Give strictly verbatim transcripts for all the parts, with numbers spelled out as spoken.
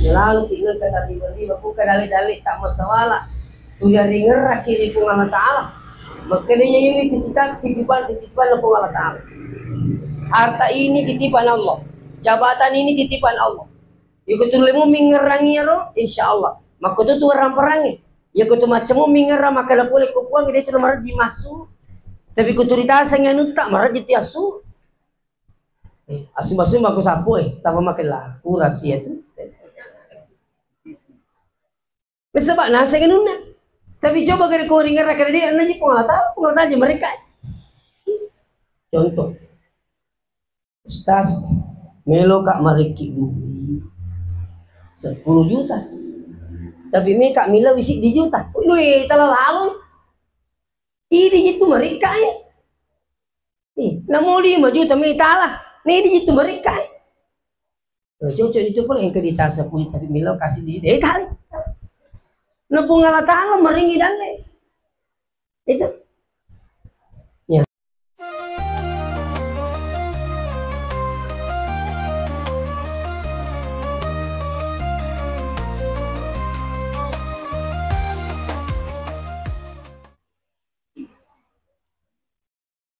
Lalu ki nengka tariba-riba, buka dalle-dalle tak masawala. Tuya ringerraki ri Puang Allah Ta'ala. Makkeda iya, iya, titipan, titipan, titipan Puang Allah Ta'ala. Harta ini titipan Allah. Jabatan ini titipan Allah. Iko tu lemu mingerrangi ro, insya Allah. Makko tu tu orang perangi. Iko tu macam mingerrang makkeda pole ko Puang, dia tu marji masu. Tapi ko tu ritasangi anutta, marji tiasu. Eh, asu-asu mako sapu, eh, tapa makkeda, ku rahasia tu. Nasaba naseng anunna. Tapi coba gare ko ringerrang kada dia, anna ji Puang Allah Ta'ala, Puang Allah Ta'ala ji mereka. Contoh. Ustaz, melo ka marekki duit sepuluh juta. Tapi meka mila wisi di juta. Lui tala lalu. Idi jitu mereka, eh. Ih, namo lima juta mitala. Nedi jitu mereka, eh. Eh, cocok itu pun engka ditasa pun tapi milo kasih di, eh, tali. Na Puang Allah Ta'ala maringi dalle. Itu. Ya.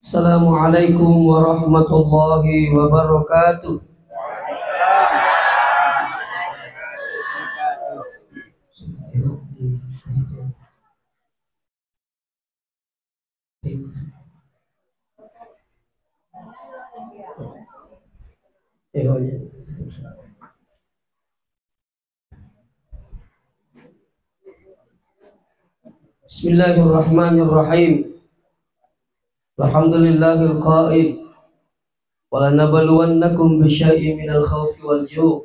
Assalamualaikum warahmatullahi wabarakatuh. Bismillahirrahmanirrahim. Alhamdulillahil qail, "Walanabluwannakum bisyai'in minal khaufi wal ju',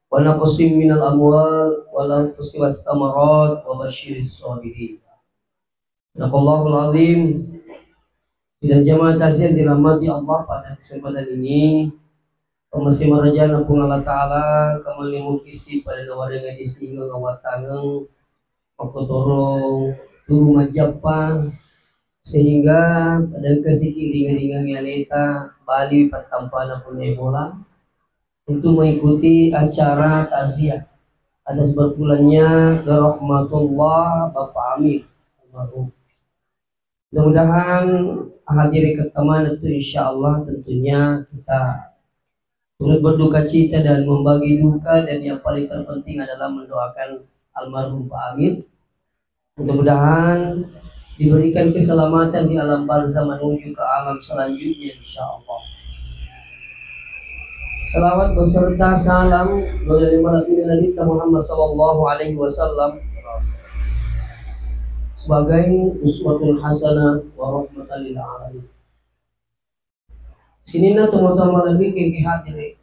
wa naqsim minal amwal wal anfusi was samarat, wa basyiris sabirin." Sadaqallahul azim. Sidang jamaah takziah yang dirahmati Allah, pada kesempatan ini, pamase marajana Puang Allah Ta'ala, kamalimukisi pada nawarenga di singa ngawatangeng, makkotoro turu majappa, sehingga pada engka siki ringa-ringangi aleta, bali pattampana punna bola, untuk mengikuti acara takziah atas berpulangnya ke rahmatullah Bapak Amir almarhum. Mudah-mudahan hadir ke kemana tu, insya Allah tentunya kita turut berduka cita dan membagi duka, dan yang paling terpenting adalah mendoakan almarhum Pak Amir. Mudah-mudahan diberikan keselamatan di alam barzah menuju ke alam selanjutnya, insya Allah. Salawat beserta salam kepada Nabi Muhammad sallallahu alaihi wasallam sebagai uswatun hasanah wa rahmatan lil alamin. Sininna tomatoa malebbi engkae hadere.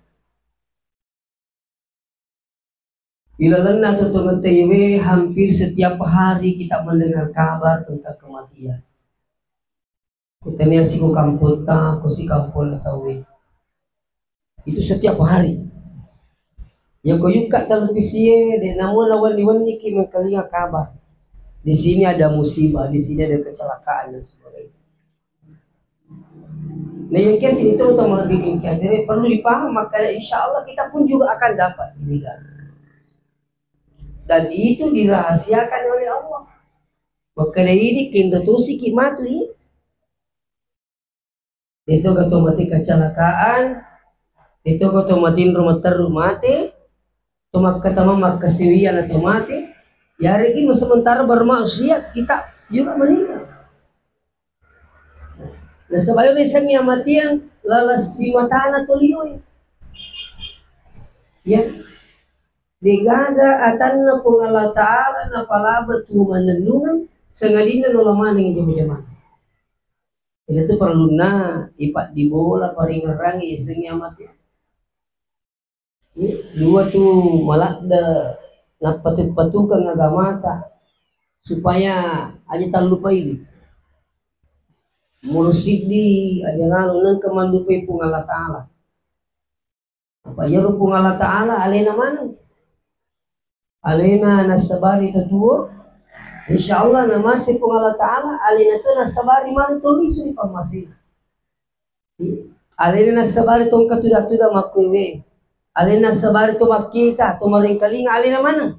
Ilalenna totongeng taiwe, hampir setiap hari kita mendengar kabar tentang kematian. Kutania siko kampotta, ko si kamponna tauwe. Itu setiap hari. Ya ko yukka televisi e, de namuna wenni-wenni ki mengkalinga kabar. Di sini ada musibah, di sini ada kecelakaan dan sebagainya. Nah, yang kes itu untuk bikin kajian perlu dipaham, makanya insya Allah kita pun juga akan dapat dirikan. Dan itu dirahasiakan oleh Allah. Makanya ini kinda terus iki mati. Itu kata mati kecelakaan, itu kata mati rumah terru mati, to makkatama makkasiwian atau mati, ya hari ini sementara bermaksiat kita juga meninggal. Nasaba iyaro risengngi amatiang laleng simatana tolinoe. Ya. Degaga atanna Puang Allah Ta'ala napalaba tu mannennungeng, sangadinna lola maneng jama-jamang. Itu perlunna ipaddibola paringerrangi isengngi amatiang. Dua tu maladde nappatu-patukeng agamata supaya aja tallupai. Mursiddi aja ngalo nengka mallupai Puang Allah Ta'ala. Apa iyaro Puang Allah Ta'ala alena maneng. Alena nassabari tatuo. Insya Allah namase Puang Allah Ta'ala alena tu nassabari matu to lisu ri pammasena. Alena nassabari tongka tuda-tuda makkuewe. Alena sabari to makkita, to marengkalinga alena maneng.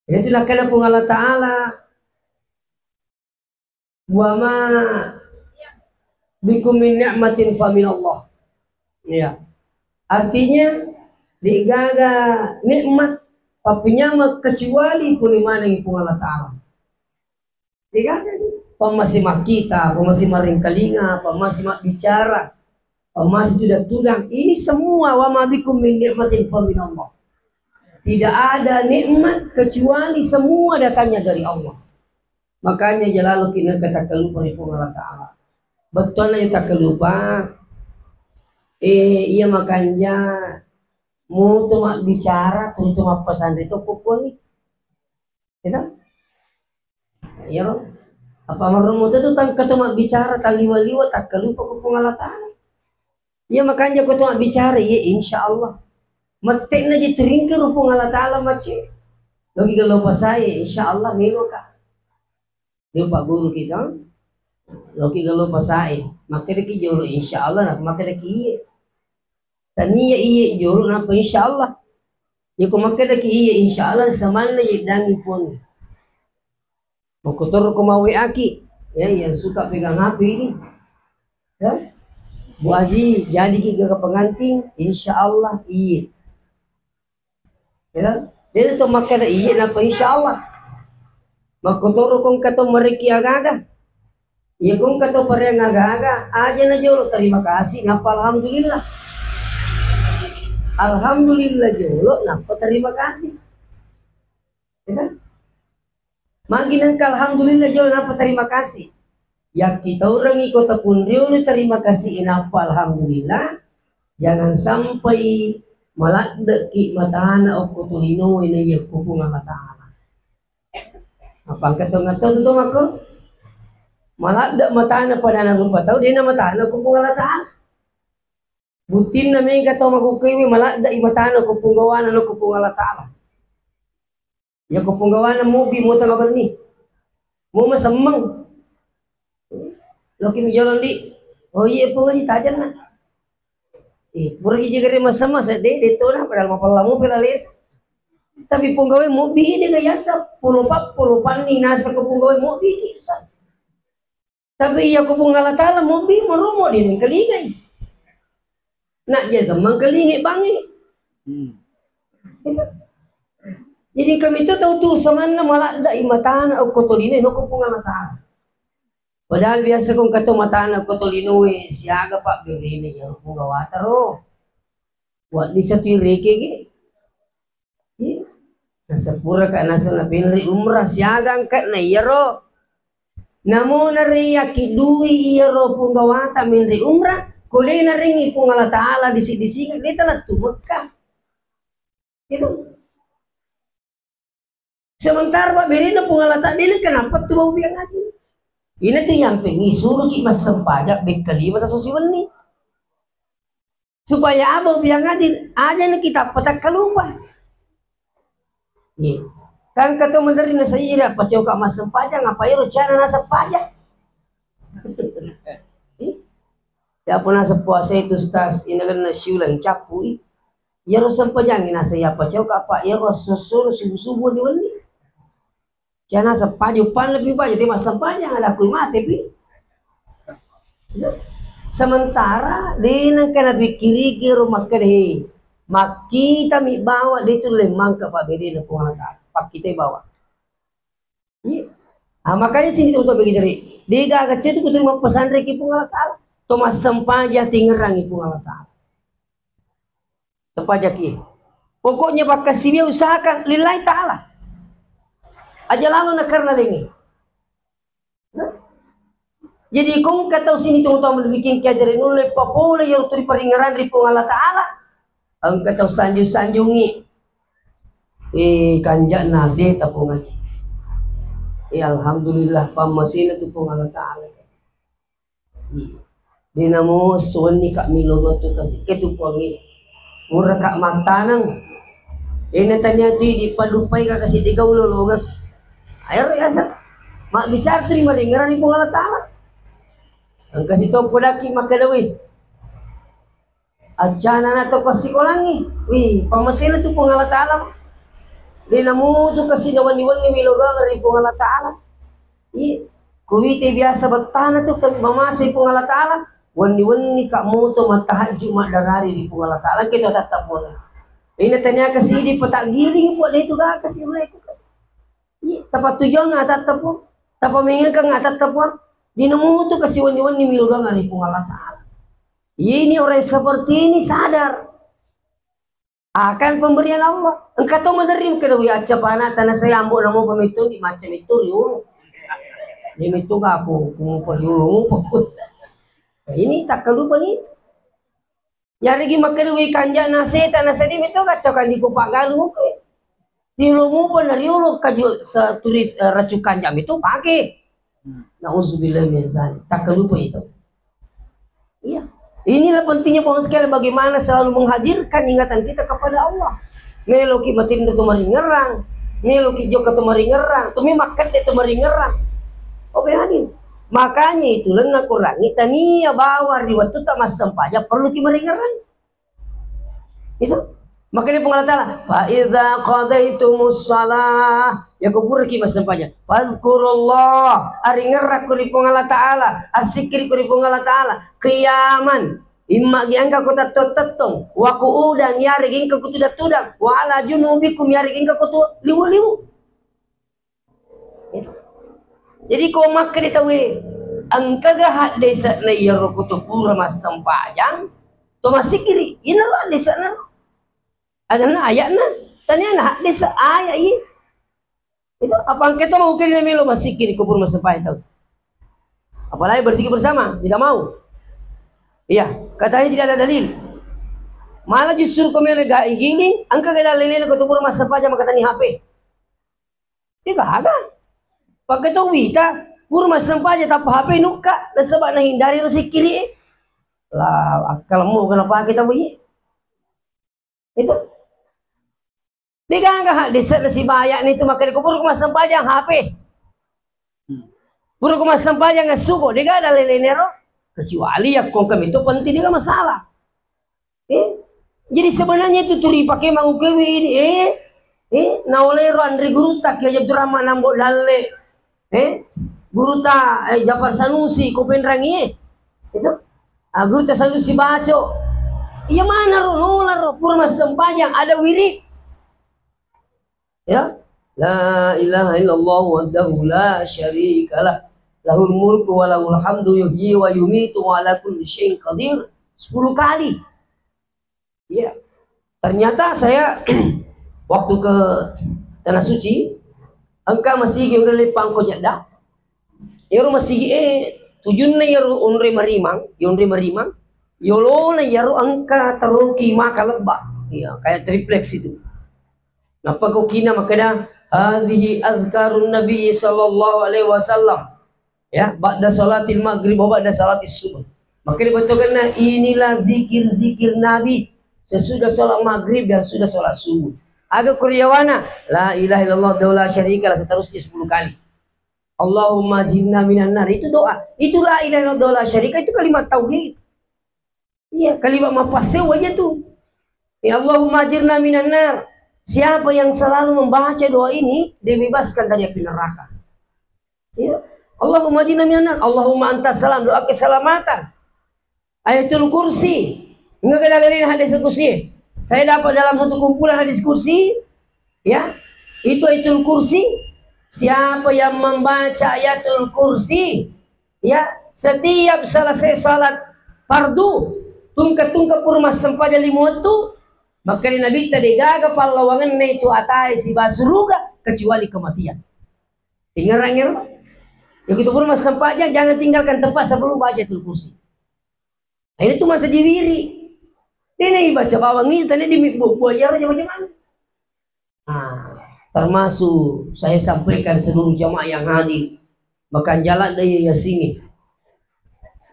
Jadi itu nakkeda Puang Allah Ta'ala, "Wa ma bikum min ni'matin fa minallah." Ya. Artinya, de'gaga nikmat pappenyameng kecuali pole manengngi Puang Allah Ta'ala. De'gaga, pammase makkita, pammase marengkalinga, pammase mabbicara, pammase tudang-tudang. Ini semua wa ma bikum min ni'matin fa minallah. Tidak ada nikmat kecuali semua datangnya dari Allah. Makanya jalalo kinaka takkalupa ri Puang Allah Ta'ala. Bettuanna iya takkalupa, eh, iya makanja muto mabbicara, tentu mappasanre to ko Puang. Gitu? Iya ro? Apa marummu tu tangka to mabbicara, taliwa-liwa, takkalupa ko Puang Allah Ta'ala. Iya makanja ko to mabbicara, iya insya Allah. Mette'na je teringke ro Puang Allah Ta'ala macce. Loki galo pasae, insya Allah meloka. Dio Pak Guru kita, loki galo pasae, makkedaki jolo insya Allah, na makkedaki iye. Tania iye jolo, napa insya Allah. Yako makkedaki iye insya Allah, samanna yeddangi Puang. Makkotoro ko mau W A ki, ya, yang suka pegang H P ini. Ya. Bu Aji, jadi ki gaga pengantin, insya Allah iye. Ya, de to makkeda iye napa insya Allah. Makkotoro ko engka to mereki agaga. Iya ko engka to pareang agaga, aja na jolo terima kasih, napa alhamdulillah. Alhamdulillah jolo, napa terima kasih. Ya kan? Magi nengka alhamdulillah jolo napa terima kasih. Yakkitaurengngi ko tapunriolo terima kasih inappa alhamdulillah. Jangan sampai maladde'ki matana okko tolinoe na iya ko Puang Allah Ta'ala. Apa engka to ngatau tu mako? Maladde matana pada na rupa tau, dena matana ko Puang Allah Ta'ala. Buttinna mega tau magukkewe maladde i matana ko punggawana no ko Puang Allah Ta'ala. Ya ko punggawana mobi mo tengah berni. Mo masemmeng. Loki mi jalan di. Oh iya Puang Haji tajanna. Eh, pura ki jegere masemmeng sedde de tona padahal mapella mo pelale. Tapi punggawe mobi de ga yasa polo pa polo panni nasa ko punggawe mobi ki sa. Tapi iya ko Puang Allah Ta'ala mobi maromo de mengkalingai. Nak jaga mengkalingai bangi. Hmm. Gitu. Jadi kami tu tau tu samanna maladde i matana okko tolinoe no ko Puang Allah Ta'ala. Padahal biasa ko engka to matana okko tolinoe siaga pabberene ya Puang gawata ro. Wa disa tu reke ge. Iya. Naseng puraka naseng napenre umrah siaga engka na iyaro. Namo nareyakkidui iyaro punggawata menre umrah, ko de narengi Puang Allah Ta'ala disi-disingi de talettu Mekkah. Itu. Sementara pabberena Puang Allah Ta'ala de kenapa tu bau biang haji. Ina tu yang pengi suruh ki massempajang bekkalima sasusi wenni. Supaya apa biang adil aja na kita petak kalupa. Iya. Kan kata menteri na saya apa cewek masem pajang apa ero cana nasab pajang. Iya. Ya apa nasab puasa itu stas ina kan nasiulan capui. Ya ro sempajang ina saya apa cewek apa ero sosoro subuh-subuh di wenni. Cana sempaja, uppanna pi umpaja, te massempajang ada kui mate pi. Sementara de nengka napikkiriki ro makkeda, he, makkita mi bawa de tu lemmangka pabberena Puang Allah Ta'ala. Pakkitai bawa. Iya. Ah, makanya sini tuh begitu deh. De gaga cetu kutu mappesanre ki Puang Allah Ta'ala. To massempajang tingerangi Puang Allah Ta'ala. Tepajaki. Pokoknya bakkasiwia usahakan lillahi ta'ala. Aja lalo na karena lengi. Jadi ko engka tau sini tau-tau bikin kiajari nulle papole yang tu diparingerang ri Puang Allah Ta'ala. Engka tau sanjung-sanjungi. Eh, kanjak nase tapung aja. Eh, alhamdulillah pammasina tu Puang Allah Ta'ala. De namo suwenni ka milo dua tu kasi ke tu Puangnge. Pura ka mattaneng. Ena tania tu di padupai ka kasi de gau lolongeng. Ayo ro yasa. Mak bicara tu di madengerang di Puang Allah Ta'ala. Engka si to podaki makkeda we. Accana na to ko sikolangngi, wih, pamasena tu Puang Allah Ta'ala. De namutu kasi na wenni-wenni melo doang ri Puang Allah Ta'ala. Iya, kuwite biasa bettana tu kan mamasei Puang Allah Ta'ala. Wenni-wenni ka moto mattahajju maddarari ri Puang Allah Ta'ala, engka tu atatta Puang. Ina tania kasi idi pataggiling Puang, de tu ga kasi mereka kasi. Iya, tapattujuang atatta Puang, tapamengekang atatta Puang. De namutu kasi wenni-wenni melo doang ri Puang Allah Ta'ala. Ini orang seperti ini sadar akan pemberian Allah. Engka to menerima kena wi acca pana tanah saya ambo namo pemitun di macam itu riulu. Di mitu aku kumu periulu. Ini tak lupa nih. Yarigi makkeda wi kanja na seta na sedi mitu kacau kan di kupak galu. Riulu mupa na riulu kaju seturis eh, racun kanja mitu pakai. Nauzubillah min zalik. Tak lupa itu. Iya. Inilah pentingnya Bapak sekalian, bagaimana selalu menghadirkan ingatan kita kepada Allah. Meloki matinro tu maringerang, meloki jokka tu maringerang, tu memang kedde tu maringerang. Oke, hadir. Makanya itu lenna Quran, tania bawa ri wattu tak massempajang perlu ki maringerang. Itu. Makanya Puang Allah Ta'ala, "Fa idza qadaitumus shalah," ya ko puraki massempajang, "fadzkurullah," aringerrakko ri Puang Allah Ta'ala, assikkirikko ri Puang Allah Ta'ala, qiyaman, imma gi engka ko tettong-tettong, wa qu'udan, yaregi engka ko tudang-tudang, wa ala junubikum, yaregi engka ko tu liwu-liwu. Itu. Jadi ko makkeda tauwe, engkaga haddese'na iyaro ko to pura massempajang, to massikkiri, inaro haddese'na. Adanna aya'na, taniana haddese' aya' iya. Itu apa engka to mau kiri melo massikkiri ko pura massempajang tau. Apalagi berzikir bersama, tidak mau. Iya, katanya tidak ada dalil. Malah justru ko melo ga igiling, engkaga dalilna ko to pura massempajang makatani H P. Degaga. Pake to wita, pura massempajang tappa H P nukka, nasaba nahindari ro sikkiri. Lah, akkalmu kenapa kita bunyi? Itu. Degaga haddese'na sibaya'na itu makanya ko pura massempajang H P. Pura ko massempajang assuko, degaga lelene ro. Kecuali yakko kami itu penting, degaga masalah. Eh? Jadi sebenarnya itu turi pakai mau kewe ini, eh? Eh? Naolero anri gurutta Kiai Abdurrahman Ambo Dalle, eh? Gurutta eh, Jafar Sanusi, ko penrangi, eh? Itu? Ah, gurutta Sanusi Baco. Iya mana ro, nola ro, pura massempajang, ada wirid. Ya. La ilaha illallah wahdahu la syarikalah. Lahul mulku wa lahul hamdu yuhyi wa yumitu wa ala kulli syai'in qadir. Sepuluh kali. Iya. Ternyata saya waktu ke Tanah Suci, engka masigi onre pangko Jeddah. Ero masigi e tujunna ero onre marimang, onre marimang, yolona ero engka teroki maka lebba. Iya, kayak triplex itu. Nappa ko kina makkeda, "Hadhihi azkarun Nabi sallallahu alaihi wasallam." Ya, ba'da salatil maghrib wa ba'da salatis subuh. Makkeda bettuanna, inilah zikir-zikir Nabi sesudah salat maghrib dan sudah salat subuh. Aga kuriyawana, la ilaha illallah wahdahu la syarikalah, seterusnya sepuluh kali. Allahumma ajirna minan nar, itu doa. Itu la ilaha illallah wahdahu la syarika, itu kalimat tauhid. Iya, kalimat mapassewa aja tuh. Ya Allahumma ajirna minan nar. Siapa yang selalu membaca doa ini, dia bebaskan dari api neraka. Ya. Allahumma ajirna minan nar. Allahumma antas salam, doa keselamatan. Ayatul Kursi. Enggak ada lain hadis kursi. Saya dapat dalam satu kumpulan hadis kursi, ya. Itu Ayatul Kursi. Siapa yang membaca Ayatul Kursi, ya, setiap selesai salat fardu, tungke-tungke pura massempajang lima wettu, makkeda Nabitta, degaga pallawangenna itu atae siba suruga kecuali kematian. Ingerang ero. Ya, kita pura massempajang, jangan tinggalkan tempat sebelum baca Ayatul Kursi. Ini tuh masa diwiri. Ini baca bawang itu tadi di buah-buah ya, macam-macam. Nah, termasuk saya sampaikan seluruh jamaah yang hadir, bahkan jalan dari Yasini.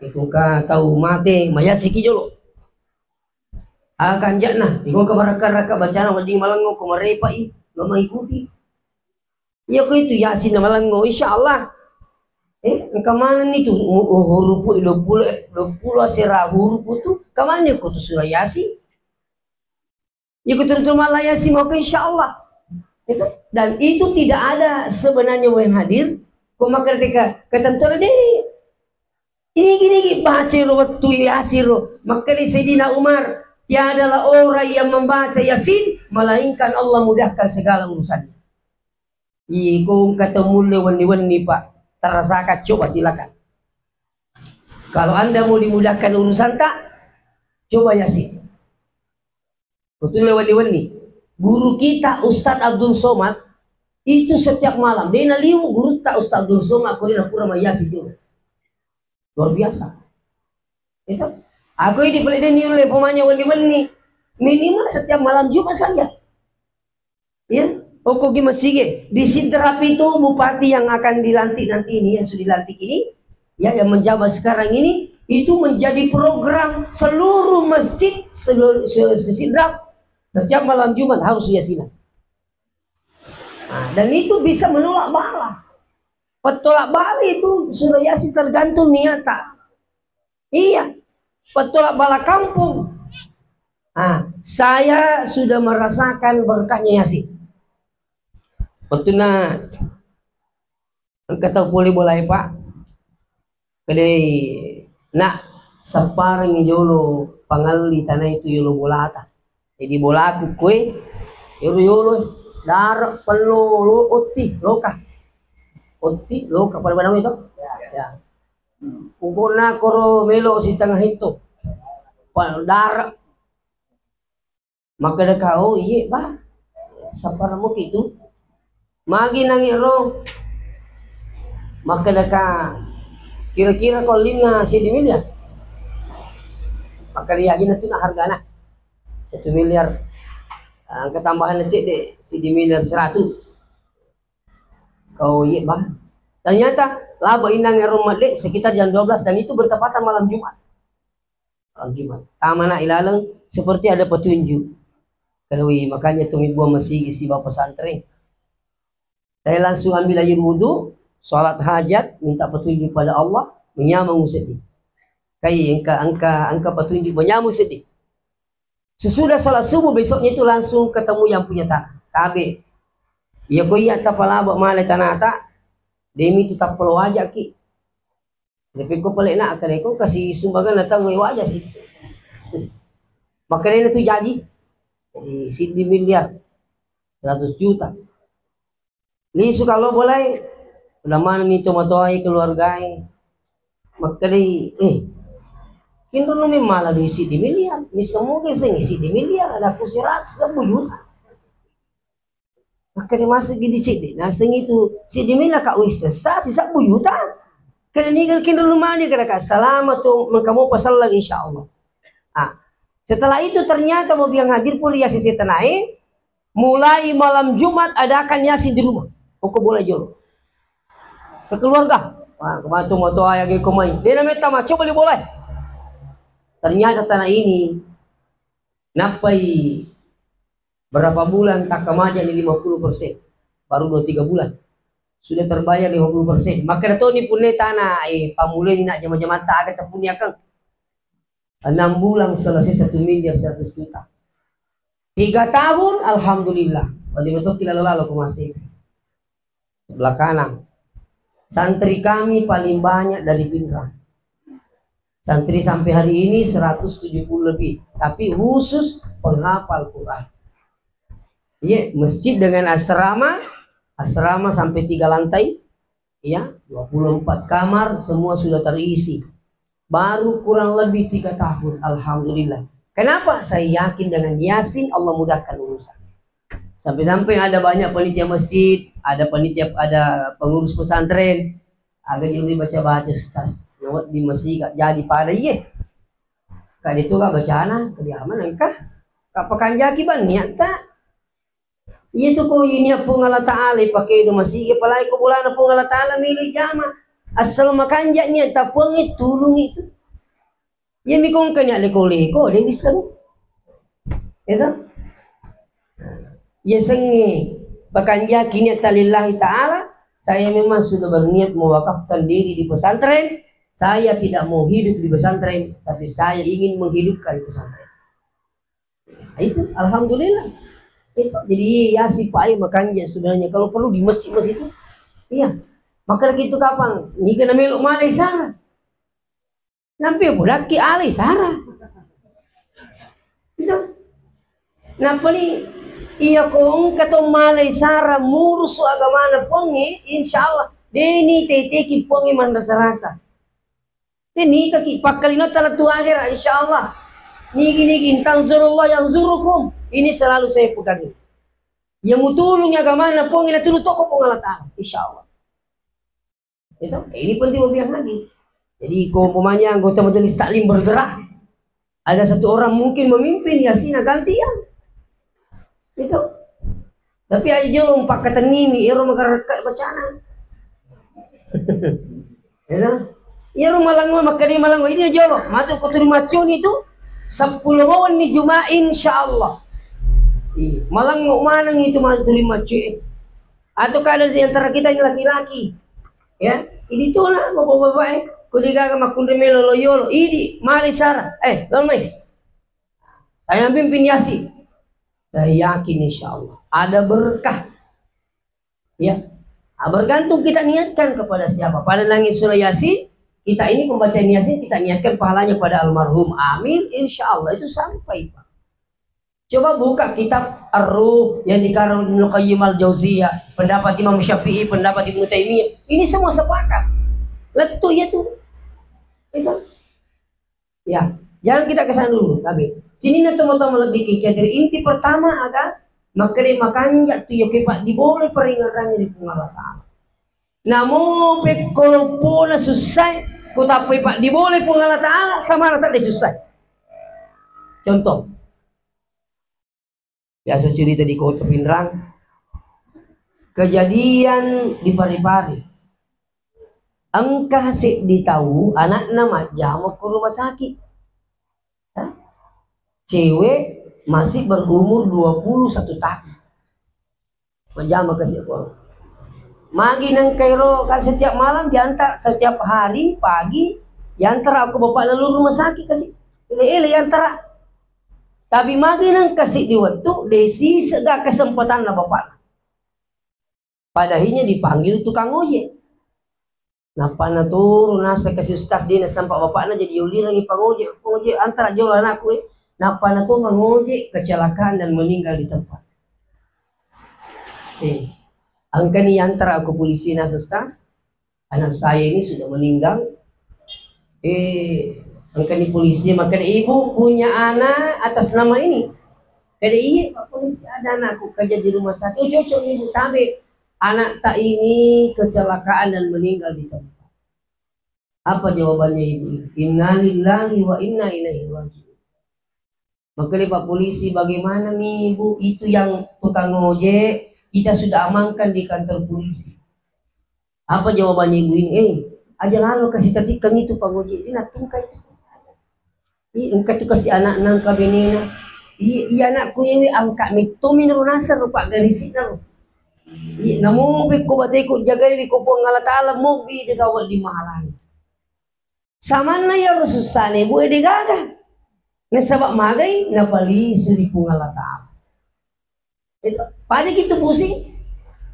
Itu ka tahu mate, mayasiki jolo. Akan jana, iko ka baraka-raka bacana wedding malengo ko marepai, lo mengikuti. Iya ko itu Yasin na malengo, insya Allah. Eh, engka manenni tu hu-, hu-, hurupu dua puluh, dua puluh asera hurupu tu, Kamanne ko tu surah Yasin? Iko terutama Allah Yasin mau ke insya Allah. Itu. Dan itu tidak ada sebenarnya yang hadir. Ko makkeda ketentuan deh. Ini gini, gini baca ro waktu Yasin ro. Makkeda Sayyidina Umar, tiadalah orang yang membaca Yasin melainkan Allah mudahkan segala urusannya. Iko engka tau mulle wenni-wenni, Pak. Terasakan, coba silakan. Kalau Anda mau dimudahkan urusan tak, coba Yasin. Betul wenni-wenni. Guru kita Ustadz Abdul Somad itu setiap malam, dia naliu guru tak Ustadz Abdul Somad, kau dia pura mayasi juga. Luar biasa. Itu. Aku ini boleh dia niulle pemanya wenni-wenni. Minimal setiap malam Jumat saja. Ya, pokoknya masih di Sidrap itu bupati yang akan dilantik nanti ini, yang sudah dilantik ini, ya, yang menjabat sekarang ini, itu menjadi program seluruh masjid seluruh se- se- Sidrap setiap malam Jumat harus yasinan. Nah, dan itu bisa menolak bala. Petolak bala itu surah Yasin tergantung niata. Iya, petolak bala kampung. Ah, saya sudah merasakan berkahnya Yasin. Waktu na engka tau pole bolae, Pak. Kedai nak sapparengngi jolo pangalli tanah itu yolo bolata. Jadi bolaku kue yolo yolo dare pello lo otti loka. Otti loka pada pada itu. Ya. Pokokna koro melo sitengah itu. Pa- dare. Makkeda ka, "Oh, iye, Ba. Sapparamo kitu." Magi nangi ro. Makkeda ka, "Kira-kira ko linna sidi miliar?" Makkeda, "Iya, gina tu na hargana. Satu miliar. Engka tambahan cedde, sidi miliar seratus." "Oh, iye, Ba." Ternyata laba inang ro male sekitar jam dua belas dan itu bertepatan malam Jumat. Malam Jumat. Tamana ilaleng seperti ada petunjuk. Kalau makanya tumi buang masigi si bapak pesantren. Saya langsung ambil air wudhu, sholat hajat, minta petunjuk pada Allah, menyamang sedih. Kai engka engka engka petunjuk menyamang sedih. Sesudah sholat subuh besoknya itu langsung ketemu yang punya tanah. Tabe. Iya ko iya tapalaba male tanata, demi itu tapelo wajaki. Tapi ko pale nak kare ko kasi sumbangan na tau waja sih. Makanya itu jadi. Jadi sidi miliar seratus juta. Lisu kalau boleh, udah mana nih tomatoai keluargai. Makanya eh, kinro numi malah di sidi miliar. Bisa mungkin sing sidi miliar ada aku seratus ribu juta. Makkeda maseggi di cedde, naseng itu siddi mila ka wissessa sisebbu juta. Kena niga kinro lumani kena ka salama tu mengkamu pasallang insyaallah. Ah, setelah itu ternyata mau biang hadir pun ria sisi tenai, mulai malam Jumat adakan Yasin di rumah. Pokok boleh jolo. Sekeluarga. Wah, kematu moto ayah geko mai. Dia namanya tama coba boleh. Ternyata tanah ini Nappai berapa bulan takkamaja ni lima puluh persen. Baru dua tiga bulan. Sudah terbayar lima puluh persen. Maka toni punne tana, eh, pammulai ni nak jama-jamatta aga tepuni akeng. Enam bulan selesai satu miliar seratus juta. Tiga tahun, alhamdulillah. Wali betul kila lalo kumasi. Sebelah kanan. Santri kami paling banyak dari Pinrang. Santri sampai hari ini seratus tujuh puluh lebih, tapi khusus penghafal Quran. Iya, masjid dengan asrama, asrama sampai tiga lantai, ya, dua puluh empat kamar, semua sudah terisi. Baru kurang lebih tiga tahun, alhamdulillah. Kenapa? Saya yakin dengan Yasin Allah mudahkan urusan. Sampai-sampai ada banyak panitia masjid, ada panitia, ada pengurus pesantren, aga juri baca-baca stas, nawat di masjid gak jadi pada iye. Kak itu gak bacana, kediaman engkah. Kak pekanjaki ban niat tak? Iya tu ko ini Puang Allah Ta'ala pakai do masjid, apalagi ko bolana Puang Allah Ta'ala milih jama. Asal makanja niat tak Puang itu tulung itu. Iya mi kongka ni leko-leko, de wiseng. Ya toh? Iya sengi, pakanjaki niat lillahi ta'ala, saya memang sudah berniat mewakafkan diri di pesantren, Saya tidak mau hidup di pesantren, tapi saya ingin menghidupkan pesantren. Nah, itu, alhamdulillah. Itu, jadi, iya sih, Pak, iya, makanya sebenarnya kalau perlu di masjid-masjid itu, iya. Maka lagi itu kapan? Ni kena melok malai sara. Nampe bolakki alai sara. Itu. Napani, iya ko engka to malai sara murusu agamana Puangnge, insya Allah, deni teteki Puangnge manrasa-rasa. Te nikaki, pakkalinotta lettu akera, insya Allah. Nigi-nigi, in tansurullah yansurukum. Ini selalu saya pegang ini. Yang mutulung agamana Puangnge, natulung toko Puang Allah Ta'ala, insya Allah. Itu, eh, ini penting, Bapak Ibu, lagi. Jadi, kalau umpamanya anggota majelis taklim bergerak, ada satu orang mungkin memimpin, ya sina gantian. Itu. Tapi aja jolo umpakkatenni mi, ero magarrekka bacana. Ya kan? Iyaro malango, makkeda malango, ini jolo, matu ko tuli maccuni tu, seppulo wenni Juma, insya Allah. Iya, malango maneng itu matu tuli maccuni. Atau kadang di antara kita ini laki-laki, ya, ini tu lah, bapak-bapak, eh, kuli gaga makkunrai melo lo yolo, idi, mali sara, eh, lo mai. Saya pimpin Yasin. Saya yakin, insya Allah, ada berkah. Ya. Ah, bergantung kita niatkan kepada siapa. Pada nangis surah Yasin, kita ini pembacaan Yasin, kita niatkan pahalanya pada almarhum. Amin, insya Allah itu sampai, Pak. Coba buka kitab Ar-Ruh yang dikarang Ibnu Qayyim Al-Jauziyah, pendapat Imam Syafi'i, pendapat Ibnu Taimiyah. Ini semua sepakat. Lettu ya tuh. Itu. Ya, jangan kita ke sana dulu, tapi sini na tomatoa lebih ke, jadi inti pertama aga makkeda makanja tu yoke paddiboloi paringerrangnge ri Puang Allah Ta'ala. Namo pekko loppona sussae, ko tappai paddiboloi Puang Allah Ta'ala, samana tadde sussae. Contoh, biasa cerita di Kota Pinrang, kejadian di Parepare. Engka seddi tau anakna majjama ko rumah sakit. Hah? Cewek masih berumur dua puluh satu tahun. Majjama kasi ko. Magi nengka ero, kan setiap malam diantar, setiap hari pagi diantar aku bapakna lu rumah sakit kasi. Ele-ele diantar. Tapi magi nengka seddi wettu, desi sega kesempatanna bapakna. Padahinya dipanggil tukang ojek. Nappa naturu naseng kasi ustaz, de nasampa bapakna, jadi yollirengi pangojek, pangojek, antara jolo anakku, eh. Nappa nato mangojek kecelakaan dan meninggal di tempat. Eh, engkani yantara aku polisi naseng ustaz, anak saya ini sudah meninggal. Eh, engkani polisi, makkeda, "Ibu punya anak atas nama ini?" Kada, "Iya, Pak Polisi, ada anakku kerja di rumah sakit." "Oh, cocok nih, Bu, tabe. Anak tak ini kecelakaan dan meninggal di tempat." Apa jawabannya ibu ini? "Innalillahi wa inna ilaihi raji'un." Makkeda Pak Polisi, "Bagaimana nih, Bu? Itu yang tukang ojek, kita sudah amankan di kantor polisi." Apa jawabannya ibu ini? "Eh, aja lalo kasi tatikkang itu pangojek, ini natungka itu." Iya, engka tu kasi anakna, engka benena. Iya, iya anakku, iya, angka metto minro naseng rupa garisi'na ro. Iya, namo pekko bateku jagai ri ko Puang Allah Ta'ala, mobi de gawa di mahalani. Samanna iyaro sussana ibu e de gaga. Nasaba magai napalisu ri Puang Allah Ta'ala. Itu, pada gitu pusing.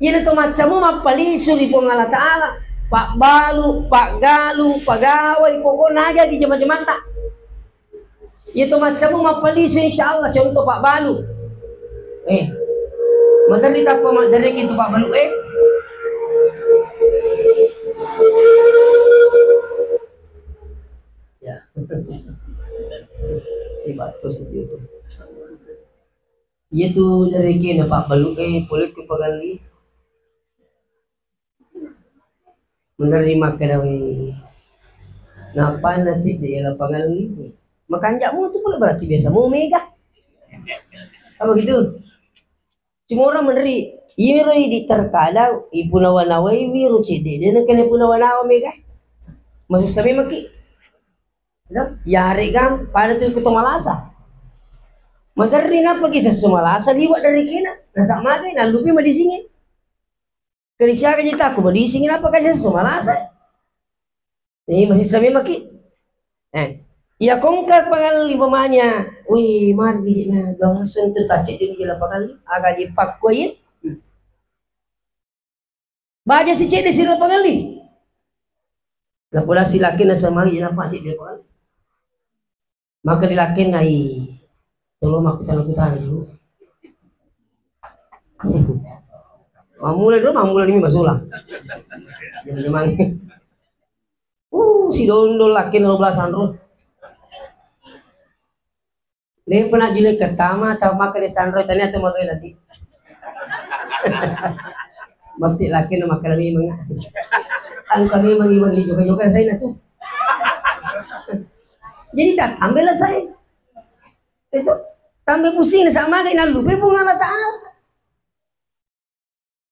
Iya to maccamu mappalisu ri Puang Allah Ta'ala. Pabbalu, paggalu, pagawai, pokokna aja di jama-jamanta. Iya to maccamu mappalisu, insya Allah, contoh pabbalu. Eh, maderri tappa maderri gitu pabbalu, eh. Ya. Ini bagus itu. Iya tu, dari kena pabbalu, eh, pole ku pagalli. Menerima kedawai. Napa nasi di lapangan ini? Makanja mu tu pula berarti biasa mu mega. Apa gitu? Cuma orang meneri. Iya, ro, di terkadang ipunawa-nawai wiro cedde, dia nak kena punawa-nawa mega. Maksud saya maki. Nah, yaregga pada tu ikut malasa. Maderri napa kisah sumalasa liwat dari kena. Nasa magai nalupi madisingi. Kerisiaga jita aku madisingi napa kisah sumalasa. Ini masih sami maki. Eh, iya kongka pangalli mamanya. Wih, margi na doang sun tu tacik di jela pangalli. Aga di pakko iya. Baja si cedde sira pangalli. Napola si lakena sama iya na pacik dia pangalli. Maka di lakena i tolo makkutana-kutana dulu. Mamula dulu, mamula dimi masula. Jangan-jangan. Uh, si dondol lakena dua belas anro. Lepa na jule ketama tau maka de sanro tania tu mabela di. Mati lakena maka memang. Angka memang iwan di juga-juga saya na tu. Jadi tak ambillah saya. Itu tambah pusing sama kayak nalu. Pun Allah Ta'ala.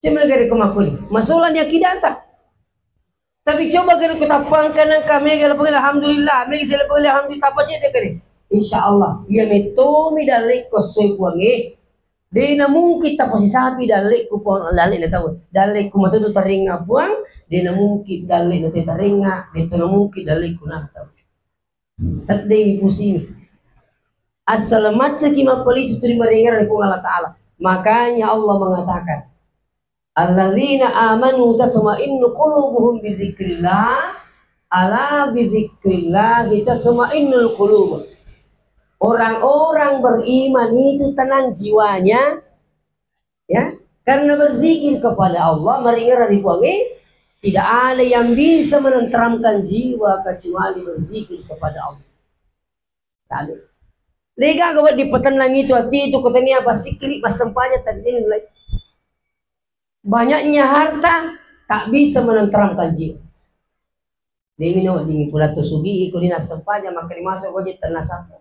Cuma gare ko makkoni, masolang ni akidata. Tapi coba gare ko tappangka nangka mega lapang alhamdulillah, mega si lapang alhamdulillah, tappa cedde gare. Insya Allah, iya mettomi dalle'ku essoi Puangnge. De na mungkin tapasisapi dalle'ku Puang, dalle'na tau. Dalle'ku matodo tarengnga Puang, de na mungkin dalle'na te tarengnga, de to na mungkin dalle'ku na tau. Teddemi pusing. Asal maccaki mappalisu tu ri marengerang Puang Allah Ta'ala. Makanya Allah mengatakan, "Alladzina amanu tatma'innu qulubuhum bidzikrillah, ala bidzikrillahi tatma'innul qulub." Orang-orang beriman itu tenang jiwanya, ya, karena berzikir kepada Allah, maringara ri Puangnge, tidak ada yang bisa menenteramkan jiwa kecuali berzikir kepada Allah. Tadi. Lega gawa dipetennang itu hati itu, kutanya apa sikri, pas sempajang tadi ini mulai. Banyaknya harta tak bisa menenteramkan jiwa. Demi no dingin pula tu sugi iko di nasempajang makkeda masuk wajib ternasap.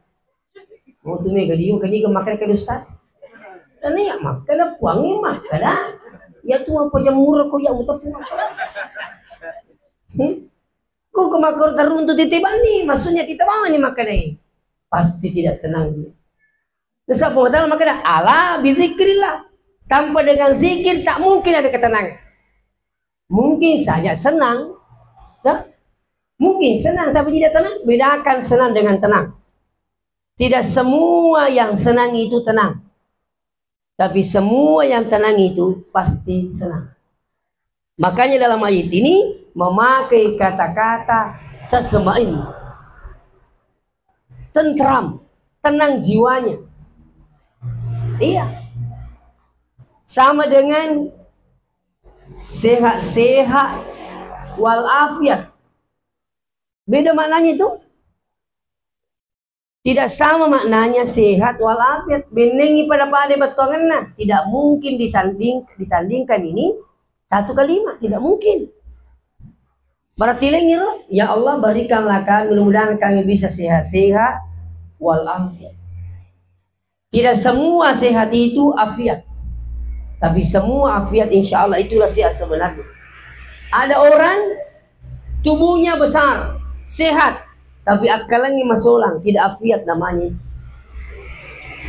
Mau tu mega diung kani ke makan ke ustaz. Dan iya makan puangi makan dah. Ya tu apa jamur ko ya muta puang. Hmm? Ko ke makor teruntu titi bani, maksudnya kita bawa ni makan eh. Pasti tidak tenang dia. Terus apa Allah Ta'ala makkeda, "Ala bizikrillah." Tanpa dengan zikir tak mungkin ada ketenangan. Mungkin saja senang, ya? Mungkin senang tapi tidak tenang. Bedakan senang dengan tenang. Tidak semua yang senang itu tenang. Tapi semua yang tenang itu pasti senang. Makanya dalam ayat ini memakai kata-kata tatma'in. Tentram, tenang jiwanya. Iya. Sama dengan sehat-sehat walafiat. Beda maknanya itu. Tidak sama maknanya sehat walafiat. Bennengi pada-pada bettuanganna. Tidak mungkin disanding, disandingkan ini satu kalimat. Tidak mungkin. Berarti lengiro, ya Allah berikanlah kami, mudah-mudahan kami bisa sehat-sehat walafiat. Tidak semua sehat itu afiat. Tapi semua afiat insya Allah itulah sehat sebenarnya. Ada orang tubuhnya besar, sehat, tapi akkalengi masolang, tidak afiat namanya.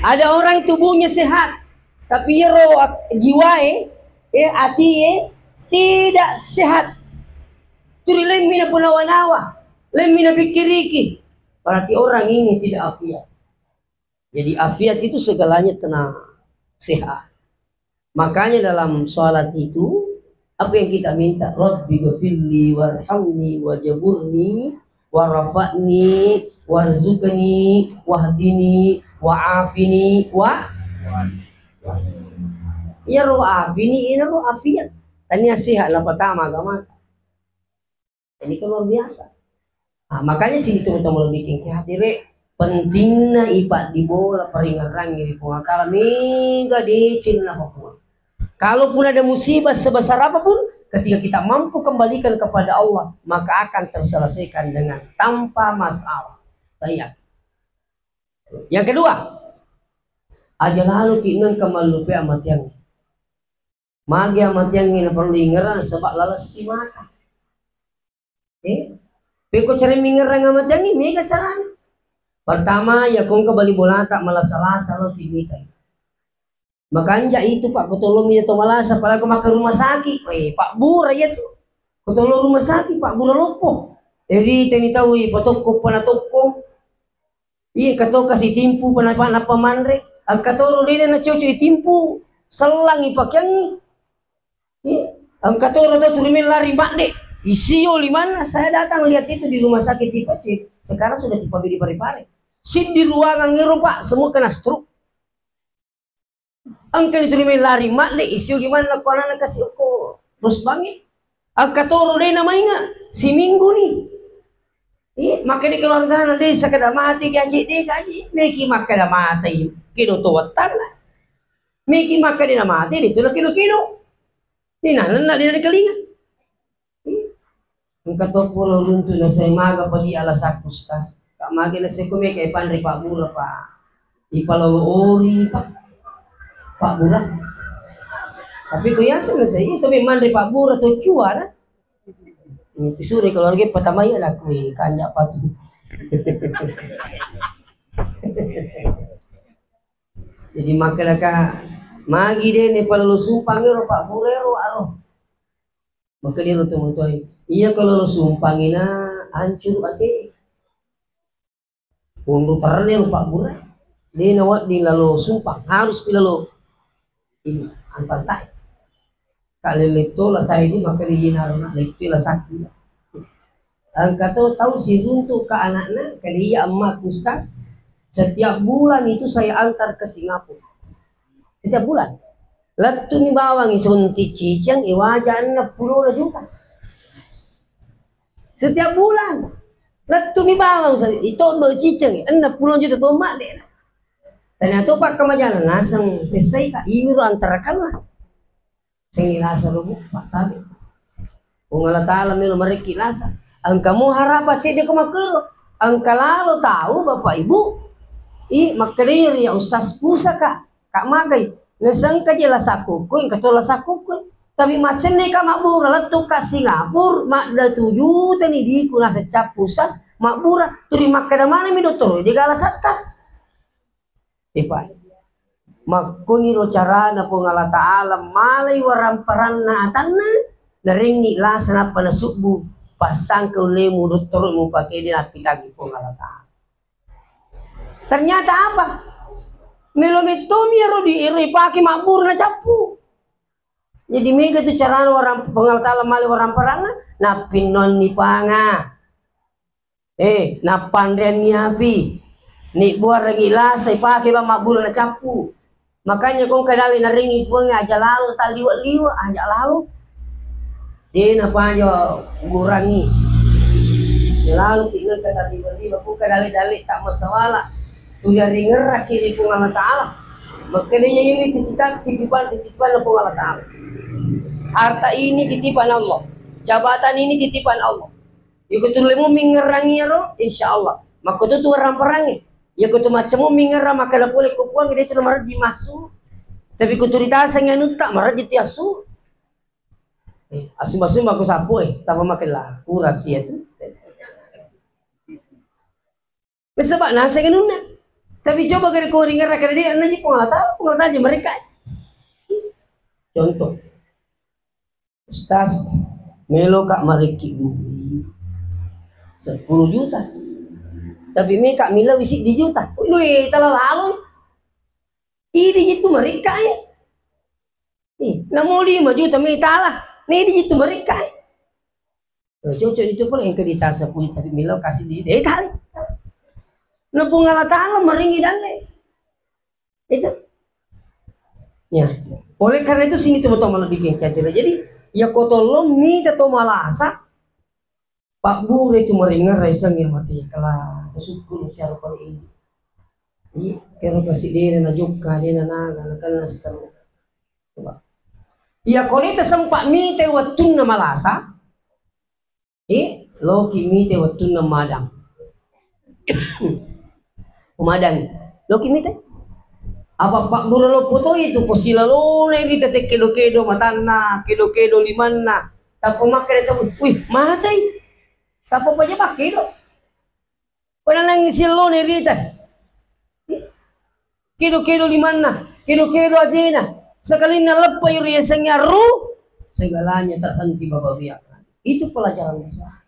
Ada orang tubuhnya sehat, tapi iyaro ak-, jiwae, eh, atie tidak sehat. Turi lemmi na penawa-nawa, lemmi na pikiriki. Berarti orang ini tidak afiat. Jadi afiat itu segalanya tenang, sehat. Makanya dalam sholat itu apa yang kita minta? Rabbi ghafirli warhamni wajaburni warafa'ni warzuqni wahdini wa'afini wa iyaro afini iyaro afiat. Tania sehat na pertama agama. Ini kan luar biasa. Nah, makanya sini teman-teman bikin ke hadire pentingna ipa di bola peringerangi di pengakala mega decil na Papua. Kalaupun ada musibah sebesar apapun, ketika kita mampu kembalikan kepada Allah, maka akan terselesaikan dengan tanpa masalah. Saya yakin. Yang kedua, aja lalu ki nengka mallupe amatiang. Magi amatiangnge naparellu ingerang sebab lalessi maka. Eh, pekko cara mingerang amatiangnge mega carana. Pertama, ya kongka bali bolata malasa-lasa lo timita. Makanja itu Pak kotolomi to malasa, apalagi maka rumah sakit. Eh, Pak Bura ya tu. Kotolo rumah sakit, Pak Bura loppo. Eri teni tau ipatokko pana tokko. Iya, engka to kasi timpu pa napa, napa manre. Engka toro dena nacoco itimpu, sellang ipakeangngi. Iya, engka toro to turi mella lari madde. Isio limanna, saya datang lihat itu di rumah sakit tipe C. Sekarang sudah dipabili pare-pare. Siddi ruangan ero, Pak, semua kena stroke. Engka ni tuli mai lari madde, isio limanna ko anakna kasi okko rusbangnge. Engka toro de namainga, siminggu ni. Iya, makkeda keluargana de sakada mate gaji de gaji. Meki makkeda mate, kedo to wettanna. Meki makkeda mate de tu kedo-kedo. Ni nanenna de nakalinga. Engka to pura runtu nasai maga padi alasakku, Ustaz. Ka magi nasai ko mega ipanre Pak Bura, Pak. Ipalolo ori, Pak. Pak Bura. Tapi ko yaseng nasai itu memang manre Pak Bura to cuara. Pisure keluarga pertama ya laku kanya patu. Jadi makkelaka magi de ne palolo sumpang ero Pak Bura ero aro. Maka dia ro tomatoae, iya kalau lo sumpangina hancur ate. Unru terane ro Pak Bura. De nawedding lalo sumpang, harus pi lalo ini antantai. Kalele to la sai di maka di jina ro na lettu la sakku. Engka to tau siruntu ka anakna, kali iya amma Ustaz, setiap bulan itu saya antar ke Singapura. Setiap bulan. Lettu mi bawang isuntik ciceng, iwaja enneng pulo juta. Setiap bulan. Lettu mi bawang sa-, itodo ciceng, enneng pulo juta to madde. Tanya to pakkamajana naseng sesai ka imiro antarakanna. Sengi lasa ro, Bu, Pak Tabe. Puang Allah Ta'ala melo marekki lasa. Engka mo harapan cedde ko makkero. Engka lalo tau Bapak Ibu. I, makkedai ri ya Ustaz pusaka. Kak magai. Nasengka je lasa kukkue, engka to lasa kukkue. Tapi maccenne ka mabbura lettu ka Singapura, madda tuju tani diku naseng cappu Ustaz, mabbura, turi makkeda maneng mi dottoro, de gala satta. Tipai. Makkoniro carana Puang Allah Ta'ala malai waramparanna atanna, narengngi lasa nappa nasubbu, passangka ullemu dottoro mupake de nappitangi Puang Allah Ta'ala. Ternyata apa? Melo mettomi ero di, ero ipake mabbura nacappu. Jadi mega tu carana warang-, Puang Allah Ta'ala malai waramparanna, nappinnoanni panga. Eh, nappanreanni api. Ni buarengngi lasa ipake bang mabbura nacappu. Makanya kong kadale narengi Puang aja lalo tak liwa-liwa, aja lalo. De napaja gurangi. Ya lalo ki engka tak liwa-liwa, kong kadale-dale tak masawala. Tuya ringerraki ri Puang Allah Ta'ala. Makkeda iya, iya, titipan, titipan, titipan Puang Allah Ta'ala. Harta ini titipan Allah. Jabatan ini titipan Allah. Iko tu lemu mingerangi ro, insya Allah. Makko tu tu orang perangi. Iko tu macam mingerang makkeda pole ko Puang, dia tu marji masu. Tapi ko tu ritasang anu tak marji tiasu. Eh, asu-asu mako sapu, eh, tapa makkeda kurasi itu. Nasaba naseng anunna. Tapi coba gare ko ringerang kada dia, anna ji Puang Allah Ta'ala, Puang Allah Ta'ala ji mereka. Contoh. Ustaz, melo ka marekki duit sepuluh juta. Tapi meka mila wisi di juta. Duit tala lalu. Idi itu mereka ya. Ih, namo lima juta mi tala. Ni idi itu mereka ya. Eh, cocok itu pun engka ditasa punya tapi mila kasih di, eh, tali. Na Puang Allah Ta'ala maringi dalle. Itu. Ya. Oleh karena itu sini teman-teman malah bikin kacau. Jadi, ya kotolong mita to malasa, Pak Bure itu meringat resang yang mati kelas. Bersyukur siapa ini. Iya, kira kasih dia na jokka, dia na naga, na kena seterusnya. Coba. Iya, ko de tasempa mite wettunna malasa, eh, loki mite wettunna madang. Madang. Loki mite. Apa Pak Guru loppo to itu, ko silalone ri tete kedo-kedo matanna, kedo-kedo limanna. Tappa makkeda to, wih, matei. Tappa paja pakkedo. Penanangi sillone rita. Kedo-kedo limanna, kedo-kedo ajena. Sekalinna leppa iro yasengnge arru, segalanya terhenti bababiak. Itu pelajaran besar.